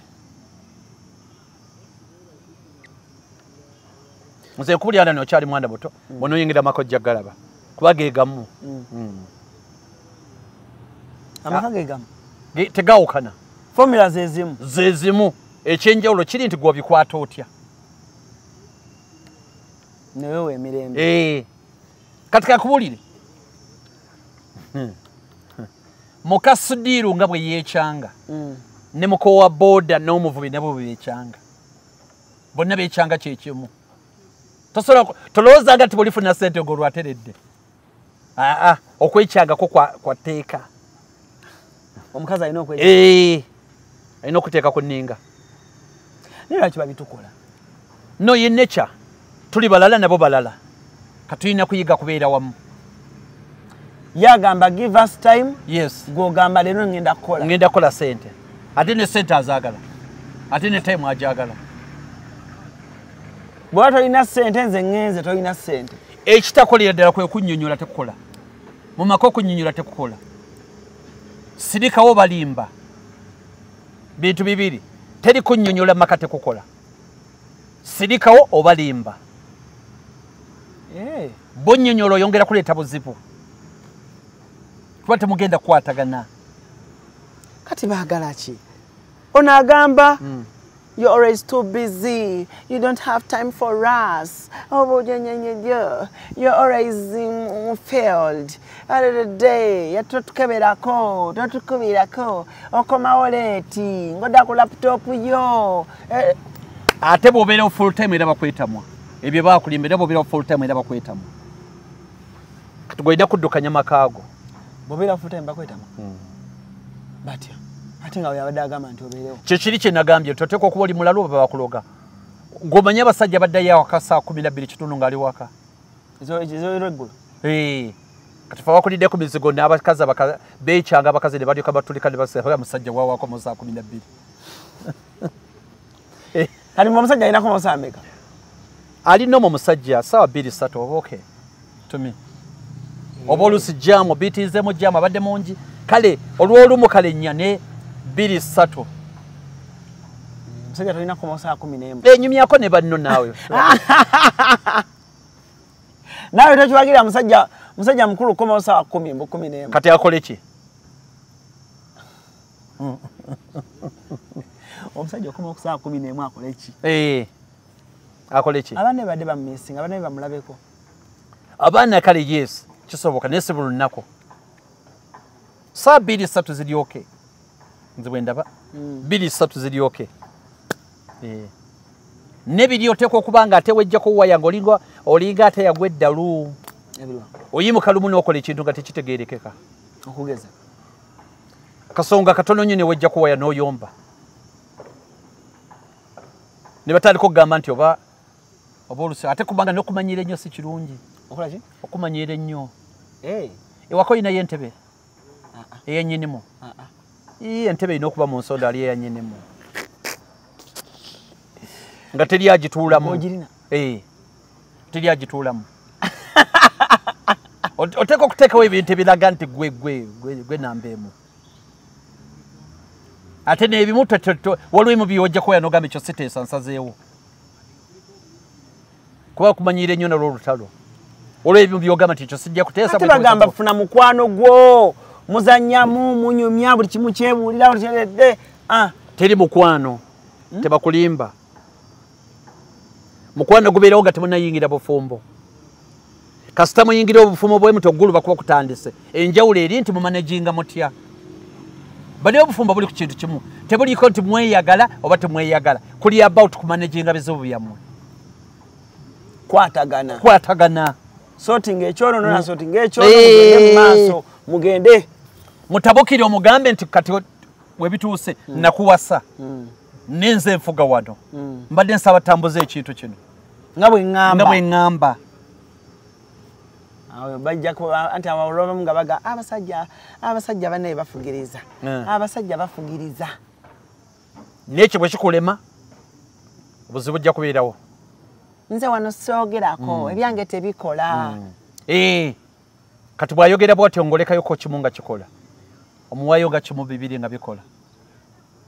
Nze nkubulira nno okyali mwana muto, bw'onooyingira amaka ojja kugalaba. Kuba geegamu. Amaka geegamu? Tegawukana. Formula ze zimu. Ze zimu. Ekyenjawulo kiri nti gw'obikwata otya. Newewe emirembe. Kati kakubulire. Muka Sudiru nga bwe yeekyanga. Ne muka wa boda n'omuvubi nabo bwe beekyanga. Bonna beekyanga kye kimu. Tolowooza nga tibulifuna ssente ng'olwateredde. Okwekyangako kwa tteeka. Omukazi alina okwekyanga. Alina okuteeka ku nninga. Naye lwaki babitukola? No ye nature. Tuli balala nabo balala. Katulina kuyiga kubeera wamu. Yagamba give us time. Yes. Gw'ogamba leero ngenda kukola. Ngenda kukola ssente. Ate ne ssente azaagala. Ate ne time agyagala. Bw'oba tolina ssente nze ŋŋenze tolina ssente. Ekitakolera ddala kwe kunnyonnyola tekukola. Mu maka okunnyonnyola tekukola. Sirikawo balimba. Bintu bibiri. Teri kunnyonnyola maka tekukola. Sirikawo obalimba. Bonnyonnyola oyongera kuleeta buzibu. Kuba temugenda kukwatagana. Kati baagala ki? Ono agamba you're always too busy. You don't have time for us. Oh, you're always failed. Out of the day, yatotukeberako, totukubirako, okomawo leeti, ng'odda ku laptop yo. Ate bw'obeera full time era bakwetamwa. Ebyo baakulimba era bw'obeera full time era bakwetamwa. Kati gw'olina kuddukanya maka ago. Bw'obeera full time bakwetamwa? Batya. Ate nga yabadde agamba nti obeerewo. Kye kiri kye nagambye toteekwa okuba oli mulalu oba bakuloga. Gw'omanyi abasajja baddayo awaka saa 12:15 ng'ali waka. Ez'olweggulo? Kati fe abakulidde ku mizigo n'abakazi beekyanga abakazi ne balyoka batulika ne baseka musajja waawako mu saa 12. Kati omusajja alinako mu saa mmeka? Alina omwo musajja ssaawa 2-3 oba okay to me. Oba oluusi jaamu biitirizemu jaamu abadde mungi. Kale olw'olumu kale nnya ne 2-3. Omusajja tolina kukomawo saa 11. Enyumyako ne banno naawe. Naawe tokiwagira musajja mukulu kukomawo saa 10 mbu 11. Kati akole ki? Omusajja okomawo saa 11 akole ki? Akole ki? Abaana badde bamumisinga, abaana bamulabeko. Abaana kale yes, kisoboka naye si buli lunaku. Saa 2-3 ziri okay. Nze bwe ndaba 2-3 ziri okay. N'ebiri oteekwa okuba nga ate wejjako waya ng'olinga olinga ate yagwa eddalu. Oyimuka lumu n'okola ekintu nga tekitegeerekeka. Okugeza. Akasonga katono nnyo ne wejjako waya n'oyomba. Ne batandika okugamba nti oba olusi ate kubanga n'okumanyira ennyo si kirungi. Okola ki? Okumanyiira ennyo. Ewaka olinayo entebe eyennyinimu? Entebe erina okuba mu nsonda ali eyannyinimu nga teri agituulamu. Ogirina? Teri agituulamu. Oteeka okuteekawo ebintu ebiraga nti gwe gwe gwe namba emu. Ate n'ebimu waliwo emu by'ojja kubeera n'ogamba ekyo siteesa nsazeewo. Kuba okumanyiira ennyo nalwo olutalo. Waliwo ebimu by'ogamba nti ekyo sijja kuteesa. Ate bagamba funa mukwano gwo, muzannyamu, munyumya, buli kimu kyebuulira, buli kimu. Teri mukwano, tebakulimba. Mukwano gubeerawo nga temunnayingira bufumbo. Kasita muyingira obufumbo bwe muti oggulu bakuba kutandise. Enjawulo eri nti mumanaginga mutya. Bali obufumbo buli ku kintu kimu. Tebuliko nti mweyagala oba temweyagala. Kuli about kumanaginga bizibu byammwe. Kwatagana. Kwatagana. Sorting ekyono nona sorting ekyono mugende mu maaso mugende. Mutabukire omugambe nti kati webituuse nakuwasa. Nenze nfuga wano. Mbadde nsaba tambuza ekintu kino. Nga bwe ŋŋamba. Nga bwe ŋŋamba. Bajja anti abamu nga baga abasajja bannaye bafugiriza. Abasajja bafugiriza. N'ekyo bwe kikulema obuzibu bujja kubeerawo. Nze wano soogerako ebyange tebikola. Kati bw'ayogera bw'atyo ng'olekayoko kimu nga kikola. Omuwaayo nga kimu bibiri nga bikola.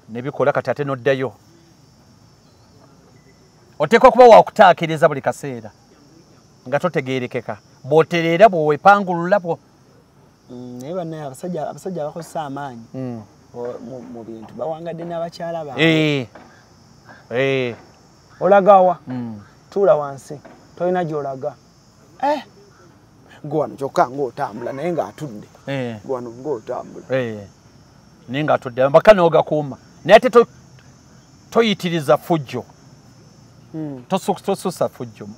Ne bikola kati ate n'oddayo. Oteekwa kuba wakutaakiriza buli kaseera nga totegeerekeka. Bw'otereera bw'owepangulula bwo. Naye bannaye abasajja abakozesa amaanyi mu bintu bawangadde n'abakyala baabwe. Olagawa tuula wansi tolina gy'olaga. Gwe wano kyokka ng'otambula naye ng'atudde. Gwe wano ng'otambula. Naye ng'atudde amaka n'ogakuuma. Naye ate toyitiriza fujjo. Tosusa fujjo.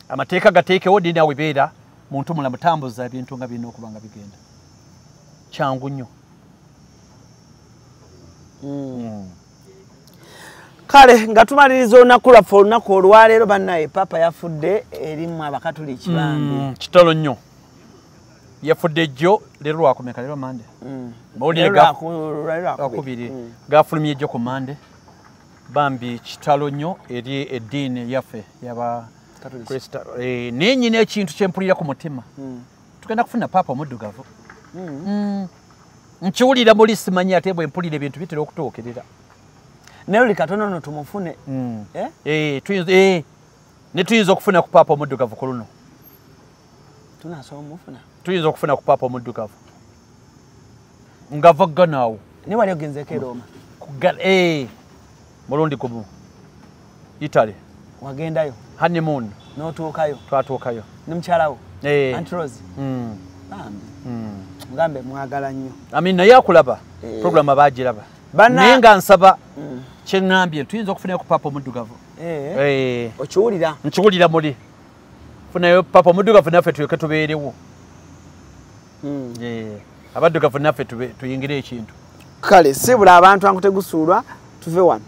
Amateeka gateekewo ddi naawe beera muntu mulamu tambuza ebintu nga birina okuba nga bigenda. Kyangu nnyo. Kale nga tumaliriza olunaku lwaffe olunaku olwaleero bannaye Papa yafudde erimu Abakatuliki bambi. Kitalo nnyo. Yafudde jjo leero lwakumeka leero Mande. Mawulire lwakubiri gafulumye jjo ku Mande. Bambi kitalo nnyo eri eddiini yaffe yaba Kristo. Naye nnyina ekintu kye mpulira ku mutima. Tugenda kufuna Papa omuddugavu. Nkiwulira muli simanyi ate bwe mpulira ebintu bitera okutuukirira. Naye oli katono nno tumufune. Ne tuyinza okufuna ku Papa omuddugavu ku luno. Tunasobola omufuna? Tuyinza okufuna ku Papa omuddugavu. Ngava Ghana awo. Naye wali ogenzeeko e Roma? Mulundi gumu. Italy. Wagendayo? Honeymoon. N'otuukayo? Twatuukayo. Ne mukyala wo? Aunt Rose? Bambi. Mugambe mwagala nnyo. Amin naye akulaba. Program abaagiraba. Naye nga nsaba kye ŋŋambye tuyinza okufunayo ku Papa omuddugavu. Okiwulira? Nkiwulira muli. Funayo Papa omuddugavu naffe tulyoke tubeerewo. Abaddugavu naffe tuyingire ekintu. Kale sibula abantu ankutegusuulwa tuve wano.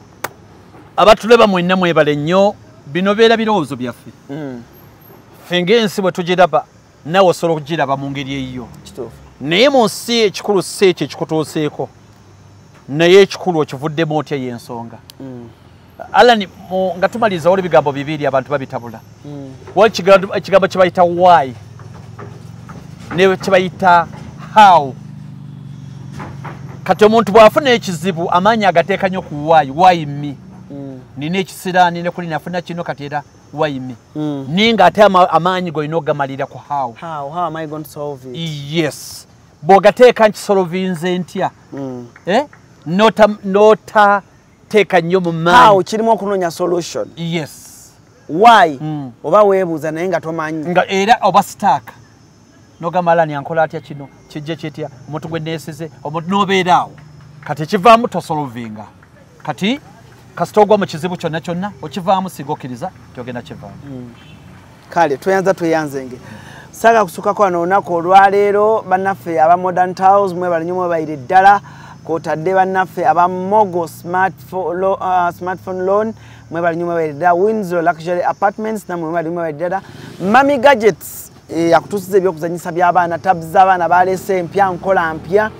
Abatulaba mwenna mwebale nnyo bino beera birowoozo byaffe. Ffe ng'ensi bwe tugiraba naawe osobola okugiraba mu ngeri eyiyo. Kituufu. Naye mu nsi ekikulu si ekyo ekikutuuseeko. Naye ekikulu okivuddemu otya y'ensonga. Alan nga tumaliriza waliwo ebigambo bibiri abantu babitabula. Waliwo ekigambo kye bayita why ne kye bayita how. Kati omuntu bw'afuna ekizibu amaanyi agateeka nnyo ku why, why me? Nina ekisiraani ne kuli nafuna kino kati era why me? Naye ng'ate amaanyi g'olina ogamalira ku how. How am I going to solve it? Yes. Bw'ogateeka nkisolvinze ntya? Notateeka nnyo mu maanyi. How kirimu okunoonya solution. Yes. Why? Oba weebuuza naye nga tomanyi. Nga era oba sitaaka. Nogamba Alan yankola atya kino, kijje kitya, omuntu gwe neesize, omuntu n'obeera awo. Kati ekivaamu tosolvinga. Kati kasita ogwa mu kizibu kyonna kyonna, okivaamu singa okkiriza tyogenda kivaamu. Kale tweyanza tweyanzenge. Saga kusukako wano olunaku olwaleero bannaffe aba Modern Tiles mwebale nnyo mwebalire ddala kw'otadde bannaffe aba Mogo Smartphone Loan mwebale nnyo mwebalire ddala Windsor Luxury Apartments nammwe mwebale nnyo mwebalire ddala Mami Gadgets akutusiza ebyokuzanyisa by'abaana, tabs z'abaana baleese empya, nkola mpya,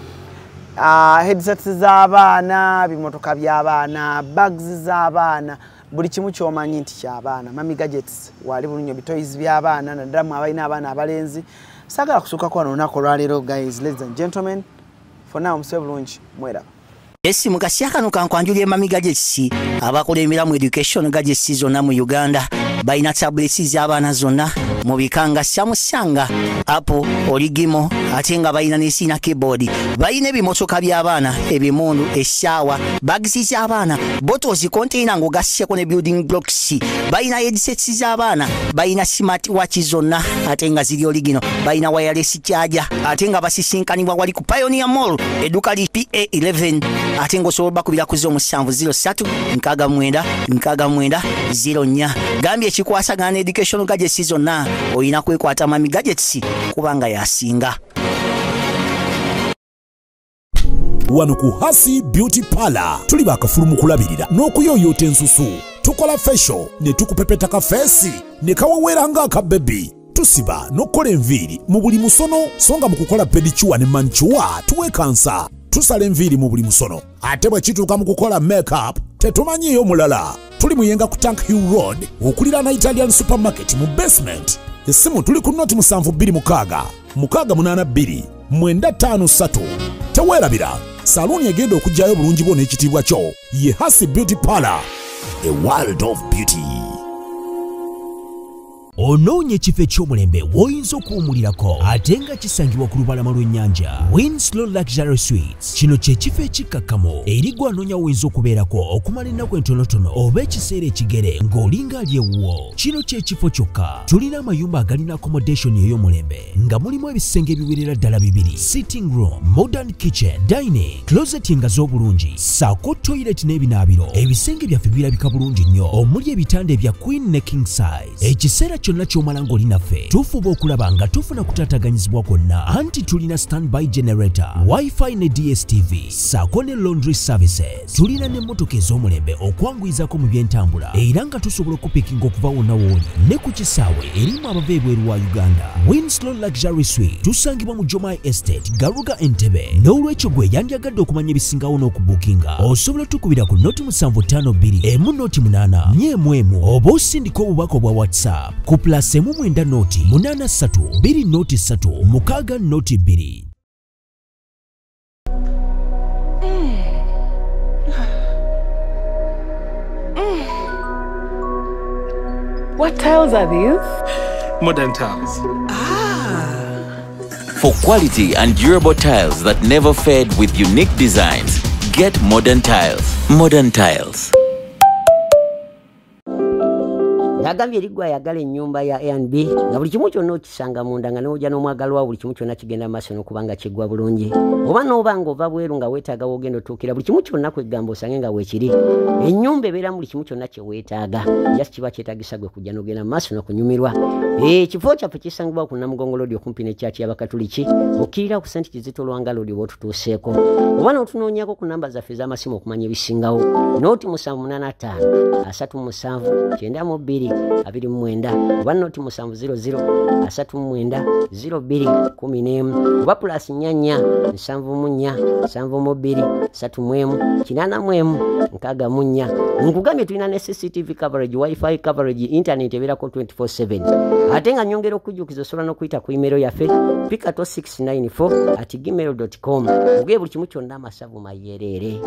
headsets z'abaana, bimotoka by'abaana, bags z'abaana, buli kimu ky'omanyi nti ky'abaana. Mami Gadgets wali bulungi, bitoys by'abaana naddala mu abalina abaana abalenzi. Saagala kusuukako wano olunaku olwaleero guys, ladies and gentlemen, for now musebe bulungi, mweraba. Esi mukasya kano kankwanjulye Mami Gadgets abakulembera mu education gadgets zonna mu Uganda. Balina tablets z'abaana zonna mu bika nga Samsung, Apple, Origimo, ate nga balina ne sina keyboard. Balina ebimotoka by'abaana, ebimundu, essaawa, bags z'abaana, bottles, container ng'ogasseko ne building blocks. Balina headsets z'abaana, balina smart watch zonna ate nga ziri original. Balina wireless charger ate nga basisinkanibwa wali ku Pioneer Mall, edduka li PA11, ate ng'osobola bakubira ku 0703 69 69 04. Gambye ekikwasagana ne education gadgets zonna olina kwekwata Mami Gadgets kubanga yasinga. Wano ku Hasi Beauty Parlor tuli bakafulu mu kulabirira n'okuyoyoota ensusu. Tukola facial ne tukupepeta ka feesi ne kawewera ng'aka baby. Tusiba n'okukola enviiri mu buli musono, so nga mu kukola pedicure ne manicure tuwekansa. Tusala enviiri mu buli musono, ate bwe kituuka mu kukola makeup tetumanyiiyo mulala. Tuli Muyenga ku Tank Hill Road okuliraana Italian Supermarket mu basement. Essimu tuli ku noti 726 682 953. Teweerabira, saluuni egenda okuggyayo obulungi bwo n'ekitiibwa kyo ye Hasi Beauty Parlor, a world of beauty. Onoonya ekifo eky'omulembe w'oyinza okuwummulirako ate nga kisangibwa ku lubalama lw'ennyanja. Winslow Luxury Suites. Kino kye kifo ekikkakkamu eri gwe anoonya w'oyinza okubeerako okumala ennaku entonotono oba ekiseera ekigere ng'olinga ali ewuwo. Kino kye kifo kyokka. Tulina amayumba agalina accommodation ey'omulembe nga mulimu ebisenge ebiwerera ddala bibiri, sitting room, modern kitchen, dining, closet nga z'obulungi, ssaako toilet n'ebinaabiro. Ebisenge byaffe birabika bulungi nnyo omuli ebitanda ebya queen ne king size. Ekiseera kyonna ky'omala ng'oli naffe tufuba okulaba nga tufuna kutaataganyizibwa kwonna, anti tulina standby generator, wifi ne DSTV, ssaako ne laundry services. Tulina n'emmotoka ez'omulembe okwanguyizako mu by'entambula, era nga tusobola okupikinga okuva wonna w'oli ne ku kisaawe erimu abava ebweru wa Uganda. Winslow Luxury Suite tusangibwa mu Jomai Estate, Garuga, Entebbe. N'olwekyo gwe yandyagadde okumanya ebisingawo n'okubuukinga, osobola tukubira ku noti 752 emu noti 8 4 1 oba osindika obubaka obwa WhatsApp ku plus 9 noti 83 2 noti 3 6 noti 2. What tiles are these? Modern tiles. Ah. For quality and durable tiles that never fade with unique designs, get Modern Tiles. Modern Tiles. Nagambye eri gwe ayagala ennyumba ya A&B nga buli kimu kyonna okisanga munda, nga n'ojja n'omwagalwa buli kimu kyonna kigenda maaso n'okuba nga kiggwa bulungi, oba n'oba ng'ova bweru nga weetaaga w'ogenda otuukira, buli kimu kyonna kwegamba osange nga weekiri. Ennyumba ebeeramu buli kimu kyonna kye weetaaga, just kiba kyetaagisa gwe kujja n'ogenda maaso n'okunyumirwa. Ekifo kyaffe kisangibwa ku Namugongo Road okumpi ne church y'Abakatuliki, okkirira ku St. Kizito Lwanga Road w'otutuuseeko, oba n'otunoonyaako ku namba zaffe ez'amasimu okumanya ebisingawo, noti 785 37 92 29 oba noti 700 39 02 11 oba plus 44 74 72 31 81 64. Nkugambye tulina ne CCTV coverage, wifi coverage, internet ebeerako 24/7. Ate nga nyongera okujjukiza osobola n'okuyita ku email yaffe pikato694@gmail.com. Ogeye buli kimu kyonna amasavu mayereere.